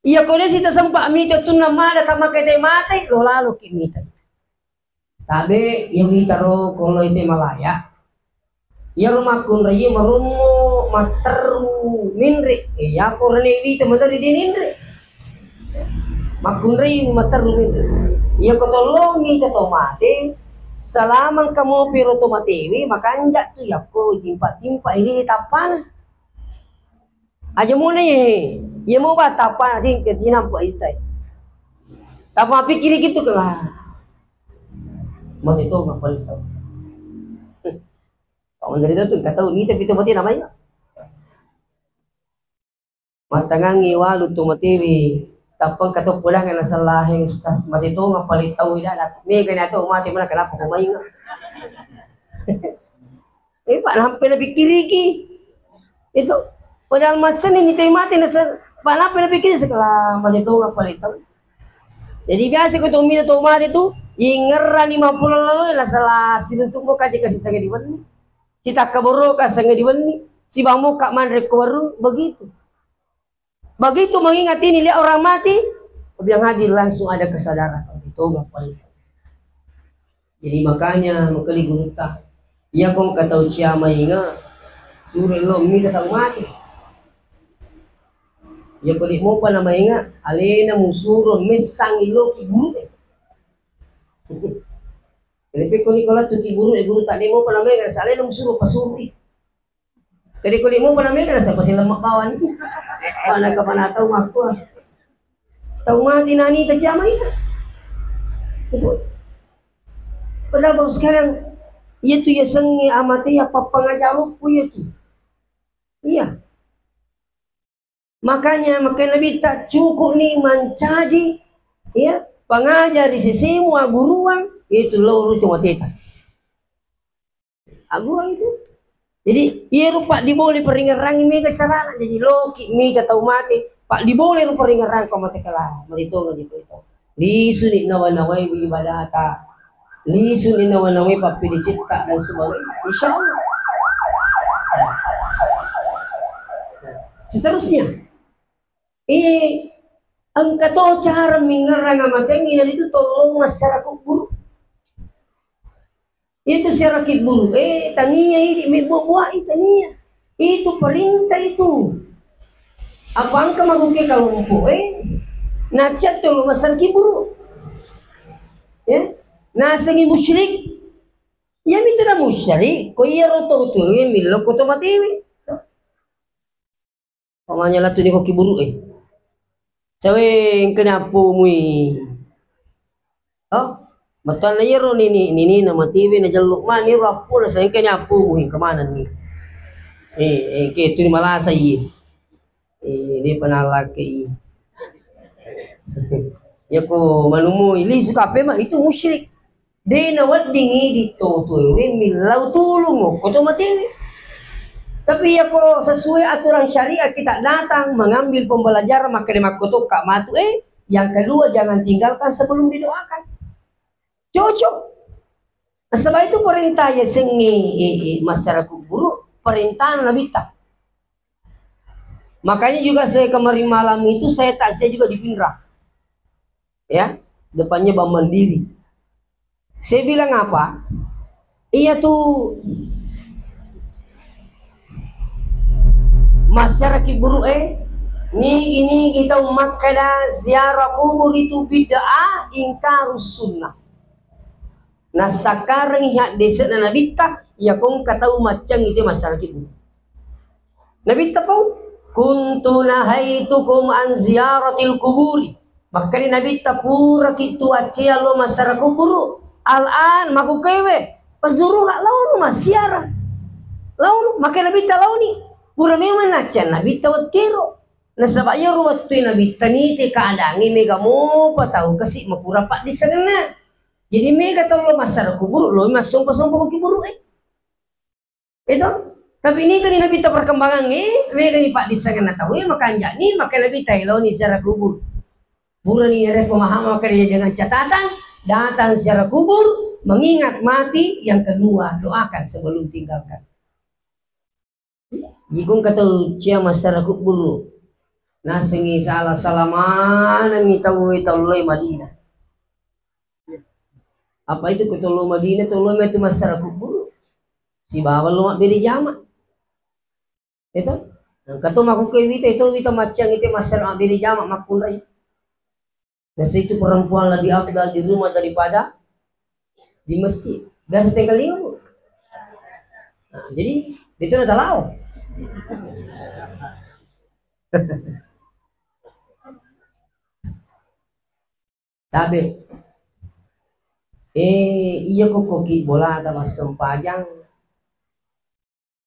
Iya ko de' sita sempa' mita tunna mada tamakete mate, lo lalo ki mita. Tabe' iya wita ro ko lo ite malaya. Iyaro makkunrai marummu matteru minre. Eh, iya ko rene wita materi di ninre. Makkunrai matteru minre. Iya ko tolongi ke to mate, salamang kamu piro to matewe, makanja' tu yakko timpa-timpa ini tappana. Aja muni, iya mau batapa nanti ke jinampu itai. Tapa pikir gitu ke lah. Mati to ngapa itu? Kamu dari itu tuh kata ini tapi itu mati namanya. Matangangi walu tu mati wi. Tapang kata pulang na salah ustaz mati to ngapa tau ida. Mega na to mati mana kenapa kau mainga? Eh, Pak, nampe napikkiriki. Itu. Padahal macam ini teh mati nasa. Pak, nampe napikkiri sekolah mati to ngapa itu. Jadi biasa ko to mina to mati tu, ingerrani mampuna lalu la salah sinuntuk mo kaje kasi sange diwenni. Sitakka boro ka sange diwenni. Sibamo ka manre ko warung begitu. Begitu mengingat ini, lihat orang mati, bilang hadir langsung ada kesadaran. Oh, itu nggak boleh. Jadi makanya mengkali gurutta, iya ko engka tau cia mainga, suro lo mita tau mati. Iya ko di mopa na mainga, alena musuro messang ilo ki guru. Jadi pekko ni ko latu ki guru e guru tak di mopa na mainga, alena musuro pasuri. Jadi ko di mopa na mainga, siapa sih lemak bawah ni? Mana kemana tau makku? Tau mati nani tajama itu. Itu. Padahal baru sekarang, iya tu ya sengi amate ya papa ngajaruku iya tu. Iya. Makanya, makanya Nabi tak cukup ni mancaji, ya, pangajari sesemu aguruang, itu lo rutu mateta. Aguruang itu. Jadi, iya rupa di boleh peringerangi mega carana. Jadi, loki mega tau mate, pak di boleh rupa ringerang kau mate kalah, mate tonga di itu. Lisuni nawa-nawai ibadata. Lisuni nawa-nawai pappilicetta dan sebagainya. Insya Allah. Seterusnya, eh, engka to cara mengerang amatengi dan itu tolong masyarakat guru. Itu siara kibburu, eh, tania idi, mebbuaq-buaq i tania. Itu perintah itu. Apa engka maguke kalompo, eh? Naccia tolo masara kibburu. Ya? Nasengi musyrik. Iya mitu na musyrik, ko iya ro tau tu, eh, millo ko to matewe. Pamanya latu ni ko kibburu, eh. Cawe engka ni appumui. Oh, bettuanna iyaro nini, nini na matiwi na jellu mani ro appuna sa engka ni appumui, engka manenni. Eh, eh, engka tu ni malasa iye. Eh, dia pernah laki. Ya ko manumui lisu kape ma itu musyrik. De nawedding idi to tuewe millau tulung okko to matewe. Tapi yako sesuai aturan syariat kita datang mengambil pembelajaran, makkeda makkotokka matu, eh, yang kedua jangan tinggalkan sebelum didoakan. Cocok. Nasaba itu perintah yasengnge, eh, eh, masyarakat guru, perintah Nabitta. Makanya juga saya kemarin malam itu saya takziah juga di Pinrang. Ya, depannya Bank Mandiri. Saya bilang apa? Iya tu masyarakat guru, eh, ni ini kita makkeda ziarah kubur itu bid'ah, ingkarus sunnah. Nasakkarengngi haddese'na Nabitta, iya kongka tau maccang itu masyarakat guru. Nabitta pau, "Kuntu nahaitukum an ziyaratil kuburi." Makkeda Nabitta, "Puraki tu accea lo massara kuburu. Al-an, makukewe, pazuruha launu massiara." Launu, makkeda Nabitta launi. Pura memang naccea Nabitta wettiro. Nasaba iyaro wettue Nabitta nite keadaangnge mega mopa tau kasi makura paddissengenna. Jadi mega tau lo massara kuburu, lo massompa-sompa kuburu e. Itu. Tapi nitani Nabitta perkembangangnge, megani paddissengenna tauwe, makanjani, maka Nabitta eloni ziarah kubur. Purani ere pemahaman makanya dengan catatan, datang ziarah kubur, mengingat mati, yang kedua, doakan sebelum tinggalkan. Jikung kata cia masyarakat kubur. Nasengngi sala-sala manengngi tauwe tollo Madinah. Apa itu ke tollo Madinah, tollo metu massara kuburu. Sibawa lo mabbere jama. Itu? Engka to makkukue wita, itu wita macciang itu massara mabbere jama makkunrai. Nasa itu perempuan lebih afdal di rumah daripada di masjid. Biasa tengkalinga, Bu. Nah, jadi itu na talao. Tabe. Eh, iya kok koki bolata massempajang.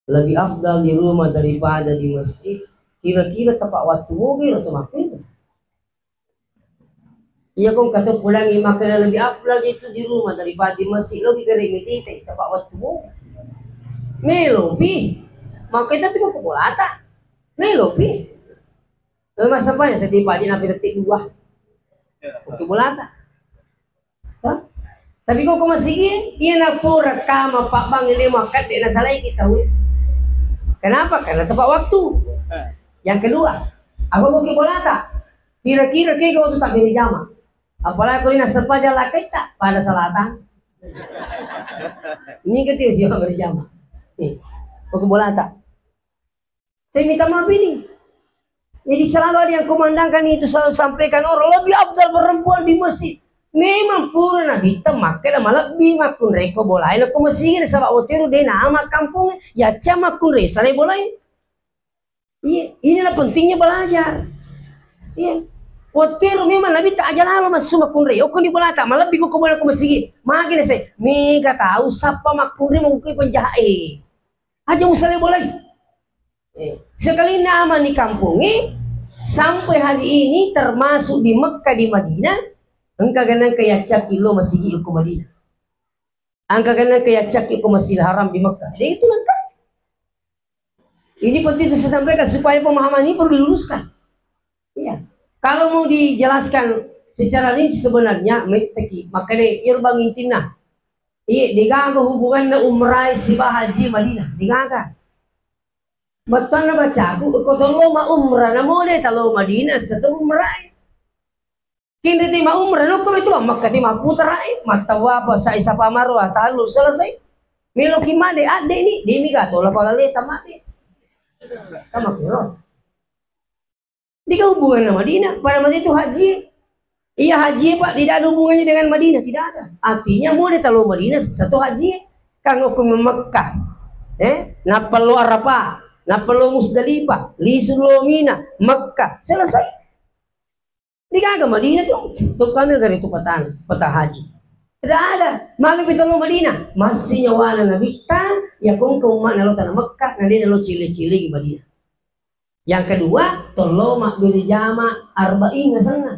Lebih afdal di rumah daripada di masjid. Kira-kira tepat waktu mobil atau makin? Iya kong kata pulangi makanya lebih afdal itu di rumah daripada di masjid. Lo kira mitite tepat waktu mobil. Melopi. Makanya tapi kok bolata. Melopi. Lo masa banyak sedih pagi nabi detik dua. Oke bolata. Toh? Tapi kok ko masigi, iya na pura kama pabbang ini makat de na salai kita, weh. Kenapa? Karena tepat waktu. Yang kedua, aku mau ki bolata. Kira-kira ke waktu tak beri jama. Apalagi ko ini sepaja lakai tak pada selatan. Ini ketika siapa beri jama. Nih, aku bolata. Saya minta maaf ini. Jadi selalu ada yang kumandangkan itu, selalu sampaikan orang lebih afdal perempuan di masjid. Memang pura Nabitta makkeda malebbi makkunrai ko bolae ko masigi, nasaba oteru de nama kampung yacca makkunrai salai bolae. Iya, inilah pentingnya belajar. Iya. Oteru memang Nabitta aja lalo massu makkunrai. Okko di bolata malebbi ko ko bola ko masigi. Magi na saya mega tahu sapa makkunrai mengukui penjahat. Eh. Aja musalai bolai. Eh, sekali nama ni kampungnge, sampai hari ini termasuk di Mekah, di Madinah, engka ganang ke yaccaki lo masigi ko Madinah. Engka ganang ke yaccaki ko Masjidil Haram di Mekah. Jadi itu lengkap. Ini penting untuk saya sampaikan supaya pemahaman ini perlu diluruskan. Iya. Kalau mau dijelaskan secara rinci sebenarnya, metteki, makanya iya bang intinya. Iya, degaga hubunganna umrai siba haji Madinah, degaga. Bettuanna bacaku, ko tollo ma umrah, namo de talo Madinah, setu umrai. Kinri ti ma umrah, nokko metu Makkah ti mapputara, eh, mattawafa, sa'i Safa Marwah, talu selesai. Meloki made, adde ni, demi gato la pala le tamade. Tamakiro. Degaga hubunganna Madinah, pada masa itu haji. Iya haji, Pak, tidak ada hubungannya dengan Madinah, tidak ada. Artinya mau dia tahu Madinah satu haji. Kan hukum Mekah. Eh, nappa lo Arafah, nappa lo Musdalifah, lisu lo Mina, Mekah, selesai. Degaga Madinah tu, tu kami agar itu petang, petang haji. Tidak ada. Maka kita lo Madinah, masih nyawana Nabi ta, ya kong ke umat nalo tanah Mekah, nanti nalo cili-cili di Madinah. Yang kedua, tollo mabbere jama arba'in asenna.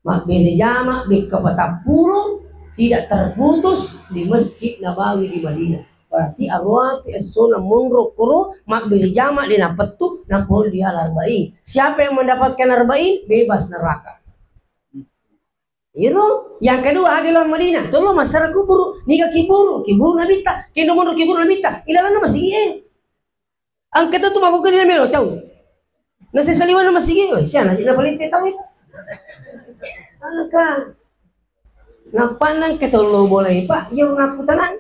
Mabbere jama bekka patappulo tidak terputus di Masjid Nabawi di Madinah. Berarti aruapi essona monro koro mabbere jama de napettu napoli di al arba'in. Siapa yang mendapatkan arba'in? Bebas neraka. Iro, yang kedua, agi lo Madinah, tollo massara kuburu, niga kiburu, kiburu Nabitta, kendo monro kiburu Nabitta, ilalanna masigi e. Engka tu makkukku de namelo cau. Nasi saliwanna masigi, oi, siana na palette tau itu. Engka. Nappa nang ketollo bolai, Pak, iya nakku tenang.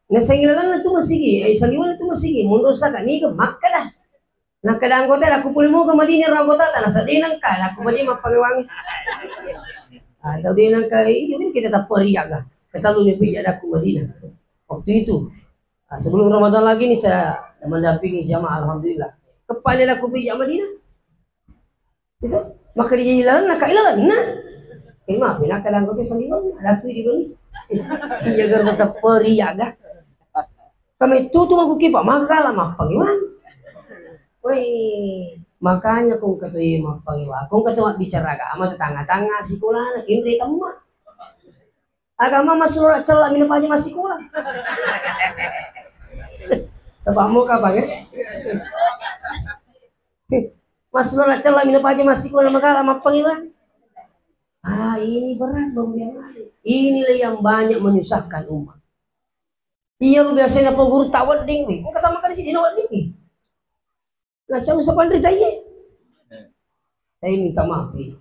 Nasengi lalanna tu masigi, eh, saliwanna tu masigi, mundur saka niga makkeda. Nakkeda anggota, aku pole moga Madinah ro anggota ta, nasa de nangka, aku baje mappagewangi. Ah, tau de nangka, iya, kita tappa riaga. Ketalu ni pija daku Madinah. Waktu itu, ah, sebelum Ramadan lagi ni saya mendampingi jamaah, alhamdulillah. Kepala daku pija Madinah. Itu, maka dia ilalanna, ka ilalanna. Eh, maaf, ya, nakka dangko ke saliwang, ada tu di bani. Iya, gar mata peri, ya, ga. Kami tutu maku kipa, maka lah, maaf, pagi, wan. Woi, makanya kong kata, iya, maaf, pagi, wan. Kong kata, bicara agama, tetangga-tangga, sekolah, anak, indri, kamu, mak. Agama masuk cella mina paja masikola. Tepakmu kapang, eh? Masuk cella mina paja masikola magala mappangilang. Ah, ini berat, Bang, yang lain. Inilah yang banyak menyusahkan umat. Iya, lu biasanya apa guru tak wedding, wi. Kok kata makan di sini wedding, wi? Nah, cau sapanrita iye. Saya minta maaf, ya.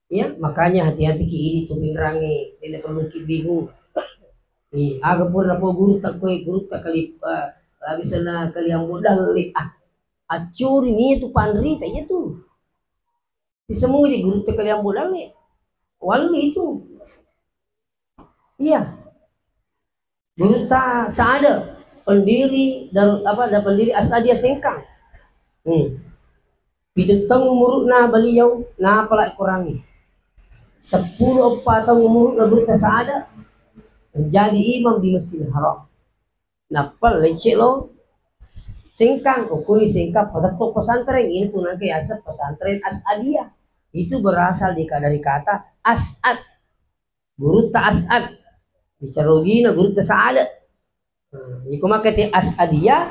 Ya, makanya hati-hati ki ini tu pinrangi, ini perlu ki bingung. Iya, aga pura po guru tak kue, guru tak kali, eh, lagi sana kali yang modal li. Ah, acuri ni tu panrita iya tu. Bisa mau di guru tak kali yang modal li. Wali itu. Iya. Gurutta Sa'ada, pendiri dan apa, dan pendiri As'adiyah Sengkang. Hmm. Pitu taung umuru'na beliau, napala Korangi. Seppulo eppa taung umuru'na Gurutta Sa'ada, menjadi imam di Masjidil Haram. Nappa lecce lo Sengkang, ko kuni Sengkang, patetto pesantren, ini pun nangka yaseng pesantren As'adiyah. Itu berasal di, dari kata As'ad. Gurutta As'ad. Bicara ogina Gurutta Sa'ada. Nah, iko makkeda As'adiyah,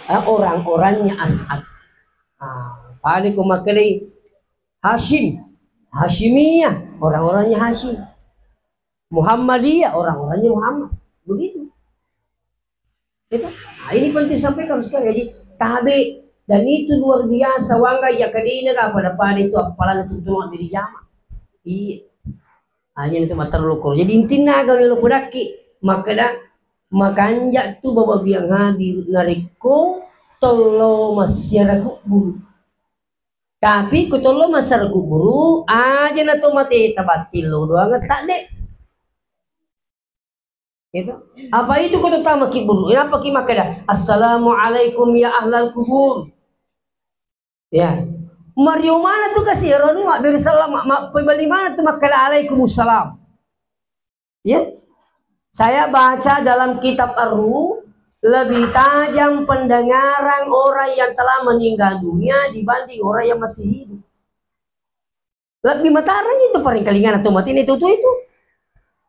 eh, orang-orangnya As'ad. Ah, pada ko makkeda Hashim, Hashimiyah, orang-orangnya Hashim. Muhammadiyah, orang-orangnya Muhammad. Begitu. Gitu? Nah, ini penting sampaikan sekali. Jadi, tabe, dan itu luar biasa. Wangga ya kadina ga pada-pada itu, apalagi tuntun mabbere jama. Iya. Hanya itu materlo koro. Jadi, intinya aga lo podakki, makkeda, makanja tu Bapak biang hadir narekko tollo massiara kuburu. Tapi ko tollo massiara kuburu, aja na to mate tabattillo doang tadde. Gitu. Apa itu ko tama ki buru? Kenapa ki makkeda, "Assalamualaikum ya ahlal kubur"? Ya. Mario mana tu kasi ero ni mabbere salam, ma, ma, pebali mana tu makkeda, "Alaikumussalam"? Ya. Saya baca dalam kitab Ar-Ruh, lebih tajam pendengaran orang yang telah meninggal dunia dibanding orang yang masih hidup. Lebbi matarang itu paringkalingana to matene tutu itu.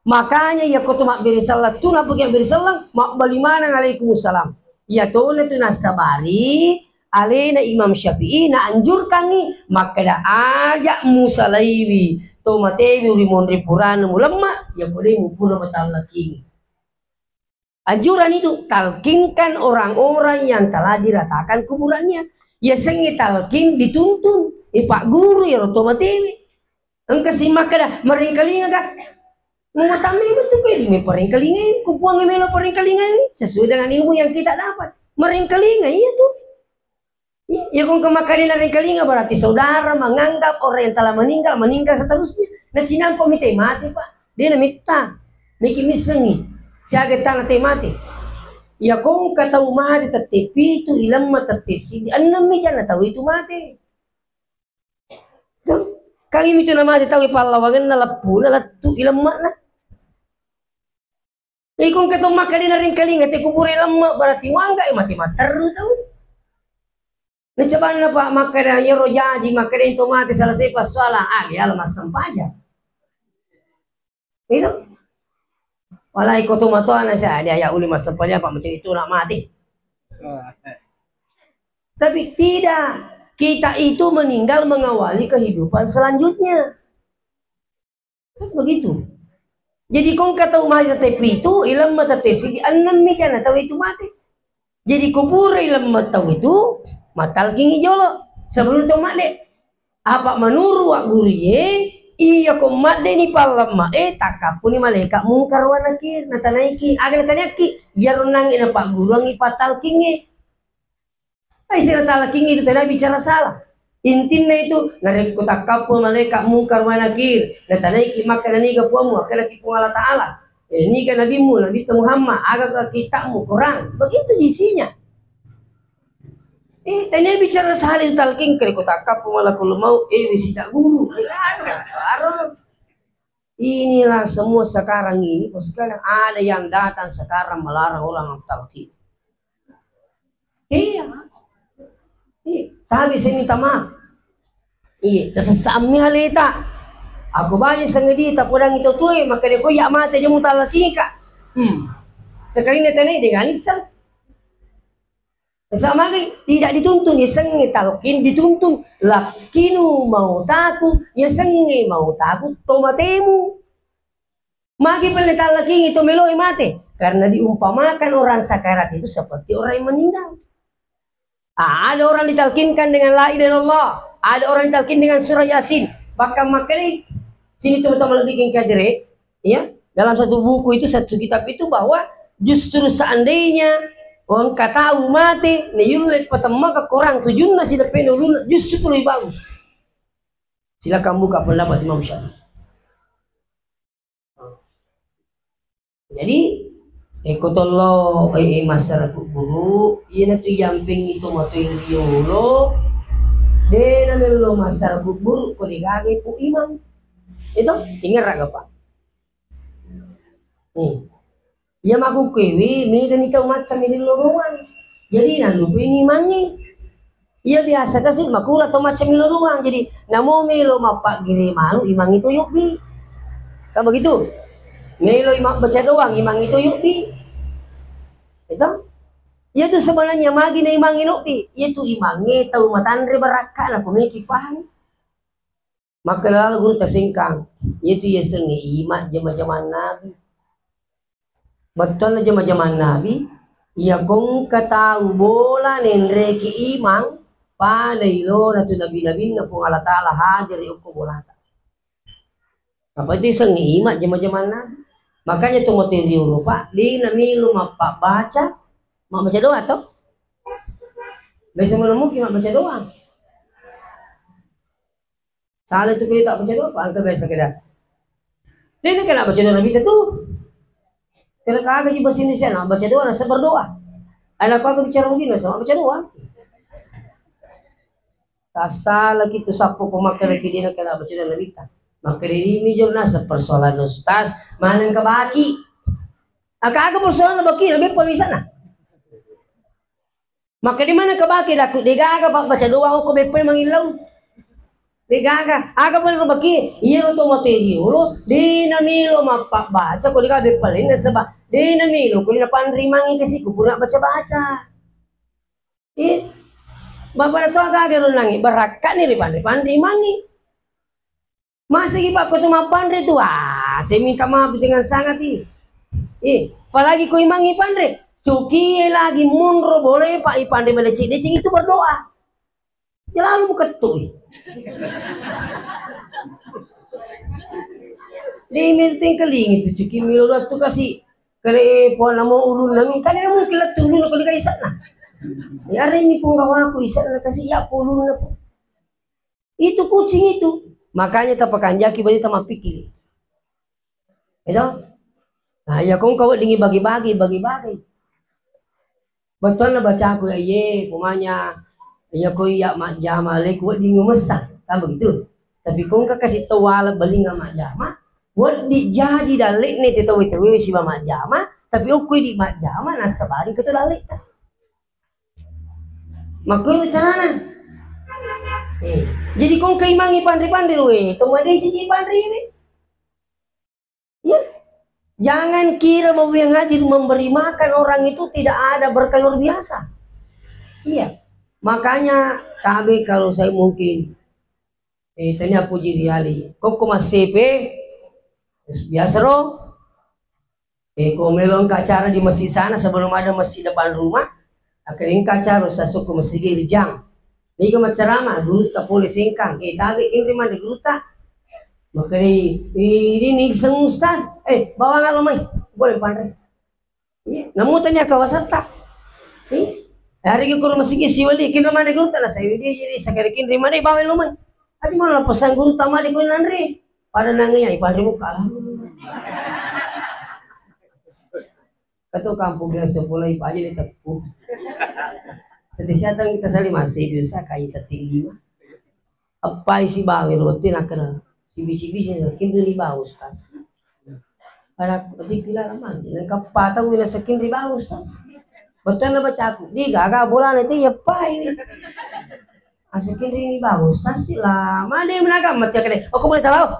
Makanya iya ko to mabbere sallang tu, nappa ki mabbere sallang, mabbali maneng alaikumussalam. Iya tona tu nassabari alena Imam Syafi'i naanjurkangngi makkeda, aja musalaiwi to matewi ri monri purana mulemma, iya ko de mupura matallakingi. Anjuran itu, talkinkan orang-orang yang telah diratakan kuburannya. Yasengnge talkin dituntun, eh, Pak Guru ya roto matewi. Engka si makkeda, "Marengkalinga ka?" Mengatakan memang tu kue lima parengkalinga, ku puang melo parengkalinga ini sesuai dengan ilmu yang kita dapat. Marengkalinga iya tu. Iya, iya, kong kemakanya narengkalinga berarti saudara menganggap orang yang telah meninggal, meninggal seterusnya. Nah, cinampa mite mati, Pak. Dia na mitta. Niki missengi. Siaga tana te mati. Iya, kong ka tau mati tette pitu, ilemma tette sidi, enam mi jana tau itu mati. Tuh, kang imi tu na mati tau pallawangenna leppuna lettu ilemma na. Ikung ketu makkeda narengkalinga te kubure lemme, berarti wangga e mate matteru tau. Nacabanna, Pak, makkeda yero jaji makkeda to mate selesai passoala, ah, ya massempajang. Itu. Walai ko to matoa na sa dia ya uli massempajang, Pak, macam itu nak mati. Tapi tidak, kita itu meninggal mengawali kehidupan selanjutnya. Kan begitu. Jadi kong ka tau mate tette pitu, ilemma tette sidi, enam mi jana tau itu mate. Jadi ko pura ilemma tau itu, matalkingi jolo sebelum tau madde. Apa menurut wa gurie, iya ko madde ni pallemma e, takkappuni malaikat mungkar wa nakir, natanaiki, aga natanaiki, iyaro nange na pagguruangi patalkinge. Ai sira talkingi itu tena bicara salah. Intinna itu, narekko takkappo malaikat mungkar wa nakir, natanaiki makkeda niga puammu, akkedaki Puang Allah Ta'ala. Eh, niga nabimmu, Nabitta Muhammad, aga ke kitabmu, Quran. Begitu isinya. Eh, tena bicara salah itu talking, narekko takkappo malakul maut, eh, wisi tak guru. Eh, aro. Inilah semua sekarang ini, Bos, sekarang ada yang datang sekarang melarang orang talqin. Iya. Iya, tapi saya minta maaf. Iya, kesesaan mi aleta. Aku banyak sengedi tapodangi tau tue, maka dia koyak mate dia mutalqin ka. Hmm. Sekali ini tene dengan Isa. Sama lagi, tidak dituntun, yasengnge talqin dituntun. Lakkinu mautaku, yasengnge mautaku to matemu. Magi pelle talqingi to meloe mate? Karena diumpamakan orang sakarat itu seperti orang yang meninggal. Ah, ada orang ditalkinkan dengan la ilaha illallah, ada orang ditalkin dengan surah Yasin. Bahkan makanya sini teman-teman lebih kengkajere, ya, dalam satu buku itu, satu kitab itu, bahwa justru seandainya engka tau mate, nayulle patemmaka korang tujunna sideppena ulunna, justru itu lebih bagus. Silakan buka pendapat Imam Syafi'i. Jadi, eko tollo, eh, eh, massara kuburu, iyanatu iyampengi to matoe riolo, de namello massara kuburu, ko degaga pu imang. Itu, ingerra gapa? Nih. Iya makkukkuewe, megani tau macca millau doang. Jadi, nallupaini imangnge. Iya biasa kasi makura tau macca millau doang. Jadi, namo melo mappaggere manu imangnge to yobbi. Kan begitu? Melo imang baca doang imangnge to yobbi. Itu? Iya tu sebenarnya magi na imangnge nobbi. Iya tu imangnge tau matanre barakka na pemeki pahang. Makkelalo gurutta Sengkang, iyatu yasengnge ima jama-jamang Nabi. Bettuanna jama-jamang Nabi, iya kongka tau bola nenreki imang, pada ilona tu nabi-nabinna Puang Allah Ta'ala hadir okko bolata. Apa itu yasengnge ima jama-jamang Nabi. Makanya tu moteri Eropa, de namelo mappabbaca, mabbaca doa to. Biasa menemuki mabbaca doa. Sala tu kita baca doa, apa engka biasa keda. Dena kena baca doa Nabi tu. Kena kaga ji bahasa Indonesia, na baca doa, na berdoa. Anak aku bicara begini, na baca doa. Tasala kitu sappo pemakai lagi dena kena baca doa Nabi ta. Maka diri mijur nasa persoalan ustaz, mana engka baki? Aka aga persoalan baki, lebih pemisah nah. Maka di mana kebaki daku degaga pak baca doa ko beppe mangillau. Degaga, aga pun kebaki, iya to mate riolo, de namelo mappabbaca ko degaga beppe lain nasaba de namelo ko dina panrimangi kasi ku pura baca-baca. Eh, bapak to aga aga runangi, barakka ni ripanri-panrimangi. Masigi pak ko tu mappanre tu, ah, saya minta maaf dengan sangat ini. Eh, apalagi ko imangi panre, coki lagi munro boleh pak ipanre melecik-lecik itu berdoa. Jalalu mukettu. Di minting kelingi tu coki milo doa tu kasi kale po namo ulun nami kale mungkin letu ulun ko dikasih sana. Ya ini pun kawaku isana kasi ya ulun. Itu kucing itu. Makanya tapakanjaki berarti tamappikiri. Itu? Nah, iya kong kau dingi bagi-bagi, bagi-bagi. Betul na bacaku ya, iye, pemanya, iya kau iya majjama le, kuat dingi mesa, kan begitu. Tapi kong kasih tahu wala belinga majjama, kuat dijaji dalek ne tetawi-tawi siba majjama, tapi okui di majjama nasabari ketu dalek ta. Makkuero carana. Eh, jadi kong kaimangi panre-panre we, to madesi di panre ini. Ya. Jangan kira mau yang hadir memberi makan orang itu tidak ada berkah luar biasa. Iya. Makanya kami kalau saya mungkin eh tanya puji diali. Kok masih pe? Biasa ro. Eh, ko melo engka acara di masjid sana, sebelum ada masjid depan rumah, akhirnya engka acara sasukku masjid Rijang. Niga maccarama, gurutta pole Sengkang. Eh, tabe inri mande gurutta. Makanya, ini nih seng ustaz. Eh, bawa nggak lo mai? Boleh panre. Iya, namu tanya kawasan tak? Iya. Hari ke rumah sigi siwali, kinro mande gurutta lah saya dia jadi sekali kinri mande bawa lo mai. Ati mana pesan gurutta mande ko nanre. Pada nangis ya, ipanre muka, alhamdulillah. Katu kampung biasa pula ipa aja ditekku. Tadi siatang kita saling masih biasa kayu teti lima. Apa isi bawa roti nak kena sibi-sibi sih kintu di bawah ustaz. Pada peti kila lama, nak apa tahu nak sekin di bawah ustaz. Betul nak baca aku. Di gaga bola nanti ya apa ini? Asekin rini bagus, tasi lah. Mana yang menagam mati kene? Aku boleh tahu.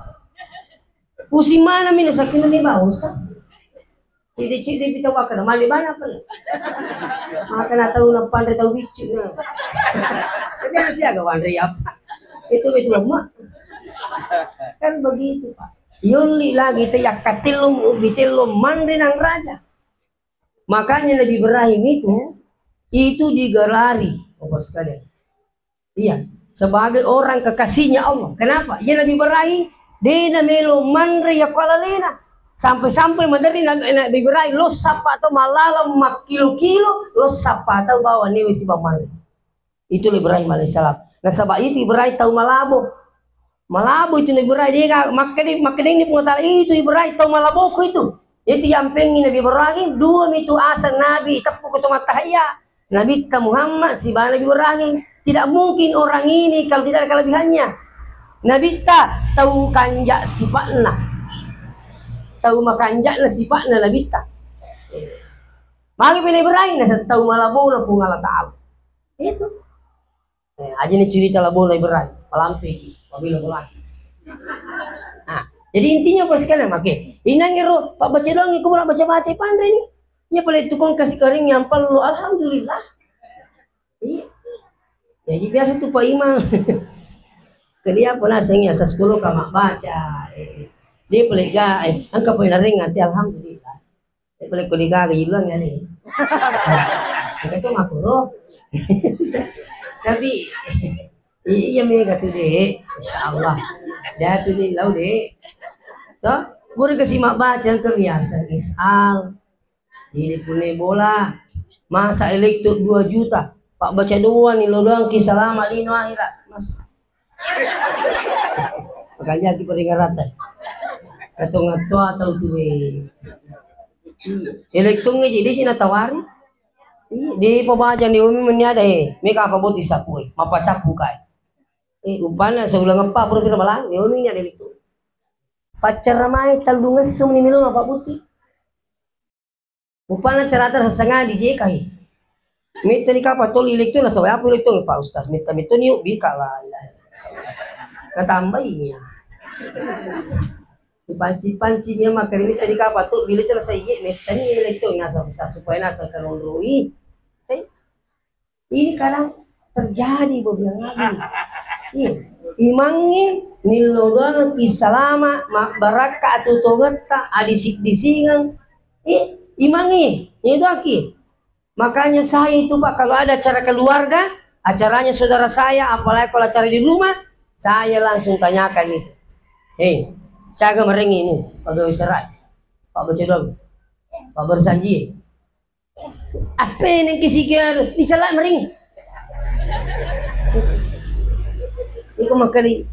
Pusing mana mina sakin rini bagus, tasi. Cidi-cidi kita wakana mandi mana pun. Makana tahu na panre tahu bicu na. Jadi hasil aga wanre apa? Itu itu mak. Kan begitu pak. Yoli lagi te yakkatilum ubitillum manre nang raja. Makanya Nabi Ibrahim itu, itu digelari. Bapak sekalian. Iya, sebagai orang kekasihnya Allah. Kenapa? Iya, Nabi Ibrahim, de' namelo manre yakko alalena. Sampai-sampai maderri Nabi, Nabi Ibrahim, lo sappa tau malala makkilo-kilo, lo sappa tau bawa newe siba manre. Itu Ibrahim alaihissalam. Nasaba itu Ibrahim tau malabo. Malabo itu Nabi Ibrahim, de' ga-, makkede-, makkedeni Puang Ta'ala, "Itu Ibrahim tau malaboko itu." Itu yampengi Nabi Ibrahim, dua mi tu aseng Nabi, teppu ko to mattahayya. Nabitta Muhammad siba Nabi Ibrahim. Tidak mungkin orang ini kalau tidak ada kelebihannya. Nabitta tau kanja sipa'na. Tau makanja'na sipa'na Nabitta. Magi Nabi Ibrahim naseng tau malabona Puang Allah Ta'ala. Itu. Eh, aja ni cerita labona Ibrahim, palampeki, pabila bolaki. Nah, jadi intinya apa sekalian, make. Inangero, Pak baca doang, aku mau baca-baca, panre ni. Iya, paling tukang kasih kering yang perlu, alhamdulillah. Iya. Jadi biasa tuh Pak Imam. Ke dia pernah saya ngasas kulo kama baca. Eh, dia paling ga, eh, angka paling ring nanti, alhamdulillah. Eh, boleh ko degaga ilang ya, nih. Angka tu makuro. Tapi, i-, iya mega tu, Dek. Insyaallah. Dia tu ni lau, Dek. Toh, boleh kasih mak baca ke biasa. Isal. Ini punya bola. Masa elektro dua juta. Pak baca doang ni, lo doang ki selamat lino akhirat. Mas. Makanya ki peringarata. Katonga toa tau tu, eh. Elektrongnge jadi cina tawari. Iya, di pabajang di umi meni ada, eh. Mega apa boti sapu, eh. Mapacappu kai. Eh, upana sebulan empat pura pira balang, di umi ni ada elektron. Paccara mai tellung esso ni melo apa boti. Upana carata sessangang di J K he. Metta ni kapang toli elektron, nasaba apa elektron, Pak Ustaz? Metta, metta ni ubbi ka, la ilaha illallah. Natambai ni ya. Dipanci-panci ni ya, maka metta ni kapang tu, bila terasa iye, metta ni elektron, nasaba, supaya nasaba kanonroi. Eh? Ini kadang terjadi, Bobi, yang lagi. Iya. Imangnge nillo doang ki salama, mabbarakka atu tongetta, adisik-disingeng. Iya, imangnge, iya doang ki. Makanya saya itu, Pak, kalau ada acara keluarga, acaranya saudara saya, apalagi kalau acara di rumah, saya langsung tanyakan itu. Hei, siaga marengi ini, pegawai serai. Pak baca doang. Pak bersanji. Apa yang kisi kiaru? Dicela mering. Iko makkali.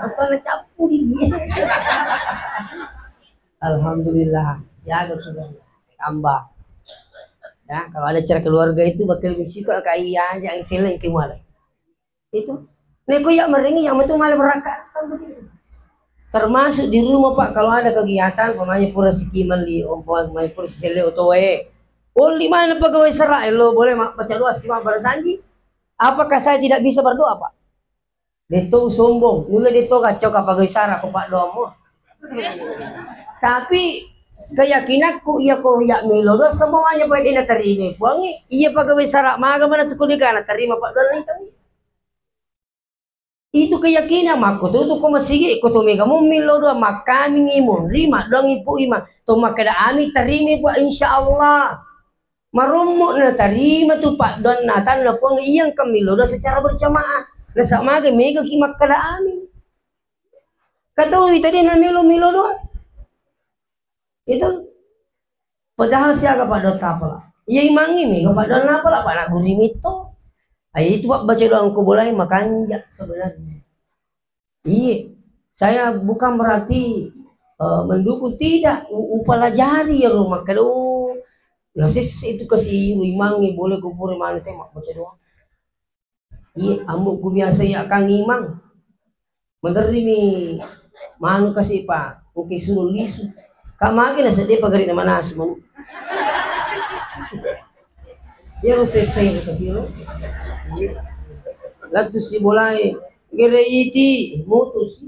Apa na cappu di dia? Alhamdulillah, siaga sudah tambah. Ya, kalau ada acara keluarga itu bakal bersyukur kayak iya aja yang seleng kemana. Itu. Neko iya marengi, iya metu male berangkat. Kan begitu. Termasuk di rumah, Pak, kalau ada kegiatan, umpamanya pura sikiman li, umpamanya pura siselle otoe. Oli mana pegawai serai, lo boleh ma-, baca doa, simak bersanji. Apakah saya tidak bisa berdoa, Pak? Deto sombong, nula deto kacau ka pegawai serai ko paddoammu. Tapi keyakinanku, iya ko iya melo doa, semuanya boleh naterima Puangnge. Iya pegawai serai maga mana tu ko dega naterima paddoa itu. Itu keyakinan, makkututu ko masigi, ko to mega mummi lo doa, makkamingi munri, maddoangi Pu Imang. To makkeda amin, tarimi Puang, insyaallah. Marommo natarima tu paddoanna atanna Puang, iya engka millo doa secara berjamaah. Nasaba maga mega ki makkeda amin. Katoi tadi namilo-milo doa. Itu. Padahal siaga paddoang tapala. Iya imangnge mega paddoang napala, Pak, naggurimi to. Ai itu, Pak, baca doang ko bolai makanja sebenarnya. Iya. Saya bukan berarti, eh, mendukung, tidak. U-, upalajari ya rumah kalau nasesse itu kasi imangnge boleh ko pura mana tema baca doang. Iya, ambo'ku biasa iya kang imang. Maderrimi manu kasi, Pak. Engka suro lisu. Ka magi naseddie pagari na manasu manu. Iyaro sessai kasi ro. Lattu si bolae. Gere iti, mutus.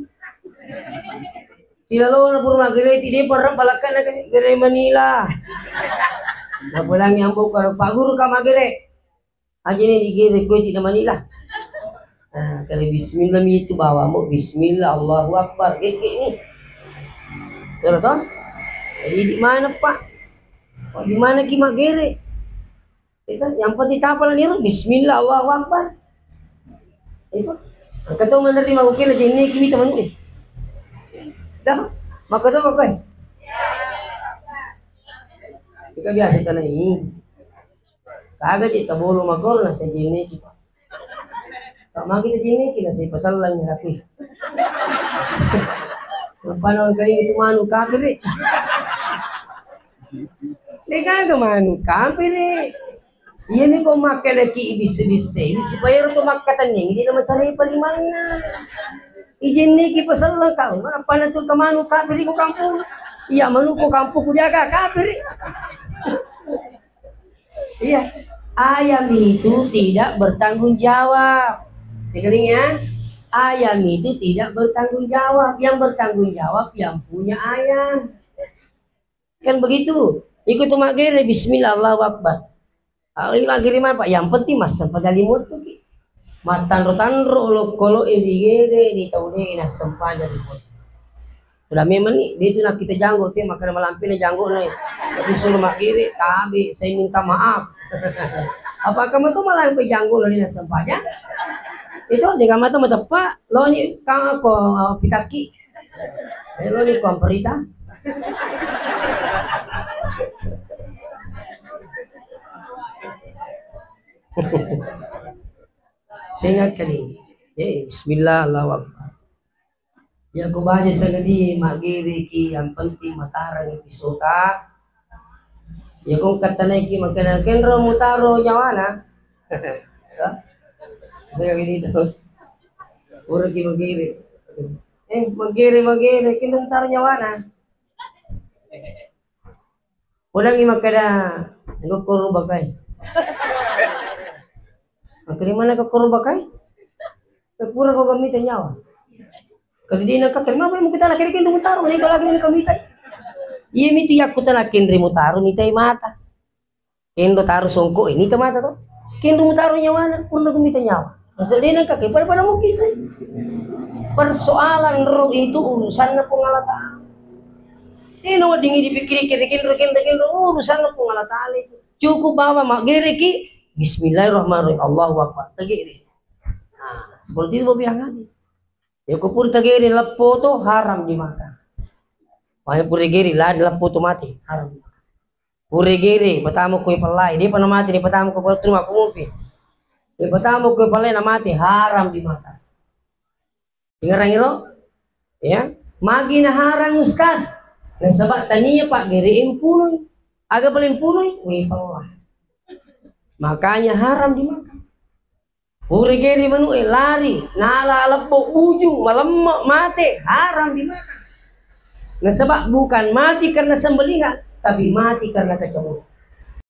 Silalona pura magere iti, de parang balakana kasi gere Manila. Napulangi ambo'ku, Pak Guru ka magere. Aja ni digere kue tidak manilah. Nah, kalau bismillah mi itu bawa mau bismillah, Allahu Akbar. Gege ni. Terus toh? Jadi di mana, Pak? Kok di mana ki magere? Itu yang penting tapala niru, bismillah, Allahu Akbar. Itu. Engka to menerima, oke, na jenne ki wita manu e. Dah, maka to kok. Kita biasa tanai. Kaga je tabolo makor na sejenne ki, Pak. Tak magi tajiniki na sai pasallang ya, tapi. Apa na kali itu manu kafir, eh? Deka ke manu kafir, eh? Iya ni ko makkadaki ibisse-bisse, supaya ro to makkatenning, jadi nama cari palimanna. Ijiniki pasallang kau, apa na tu ke manu kafir ko kampung? Iya, manu ko kampung ku jaga kafir. Iya. Ayam itu tidak bertanggung jawab. Dengerin ya. Ayam itu tidak bertanggung jawab. Yang bertanggung jawab yang punya ayam. Kan begitu. Ikut tu maggere, bismillah, Allahu Akbar. Ah, iya, maggere mah, Pak. Yang penting massempajang limo tu ki. Mattanro-tanro olokolo e rigere ni tau de nassempajang limo. Udah memang ni, dia tu nak kita janggo, dia makan malampi na janggo na. Tapi suruh maggere, tabe, saya minta maaf. Apakah mau tu malampi janggo lagi nassempajang? Itu dia kan mata mata, Pak, lo ni kang aku, uh, pitaki. Eh, lo ni kong perita. Saya ingatkan ini. Eh, bismillah, Allahu Akbar. Ya, ko baja sagadi maggereki, yang penting matarang pisota. Ya, ko kattanaiki makkeda, "Kenro mutaro nyawana?" Ya? Saya gini tuh. Orang ki maggere. Eh, maggere, maggere, kenro mutaro nyawana? Udangi makkeda, "Engka ko rubakai." Makkeda, "Mana ko rubakai? Pura ko gamita nyawa." Kalau dia nak kata, "Kenapa mau kita lagi kenro mutaro? Ini lagi ini kami tai." Iya mitu yakku tana kenro mutaro, ni tai mata. Kenro taro songko ini te mata to. Kenro mutaro nyawana, pura ko gamita nyawa. Maksud dia nak kata, pada-pada mungkin tai. Persoalan roh itu urusanna Puang Allah Ta'ala. Tena weddingngi dipikiriki ri kenro, kenro, kenro, urusanna Puang Allah Ta'ala itu. Cukup bahwa maggereki, bismillahirrahmanirrahim, Allahu Akbar, tagere. Nah, seperti itu Bobi Hangadi. Ya, ko pura tagere leppo to, haram dimakan. Makanya pura gere lari leppo to mate, haram dimakan. Pura gere, patama ko pellai, dia pernah mati, dia patama ko pellai, terima aku mumpi. Dia patama ko pellai na mate, haram dimakan. Dengerangi lo? Ya, magi na harang Ustaz. Nasaba tania paggere mpunoi. Aga pale mpunoi? Wepella. Makanya haram dimakan. Pura gere manu'e lari, nala lebbo buju, malemme, mate, haram dimakan. Nasaba bukan mati karena sembelihan, tapi mati karena kecemburuan.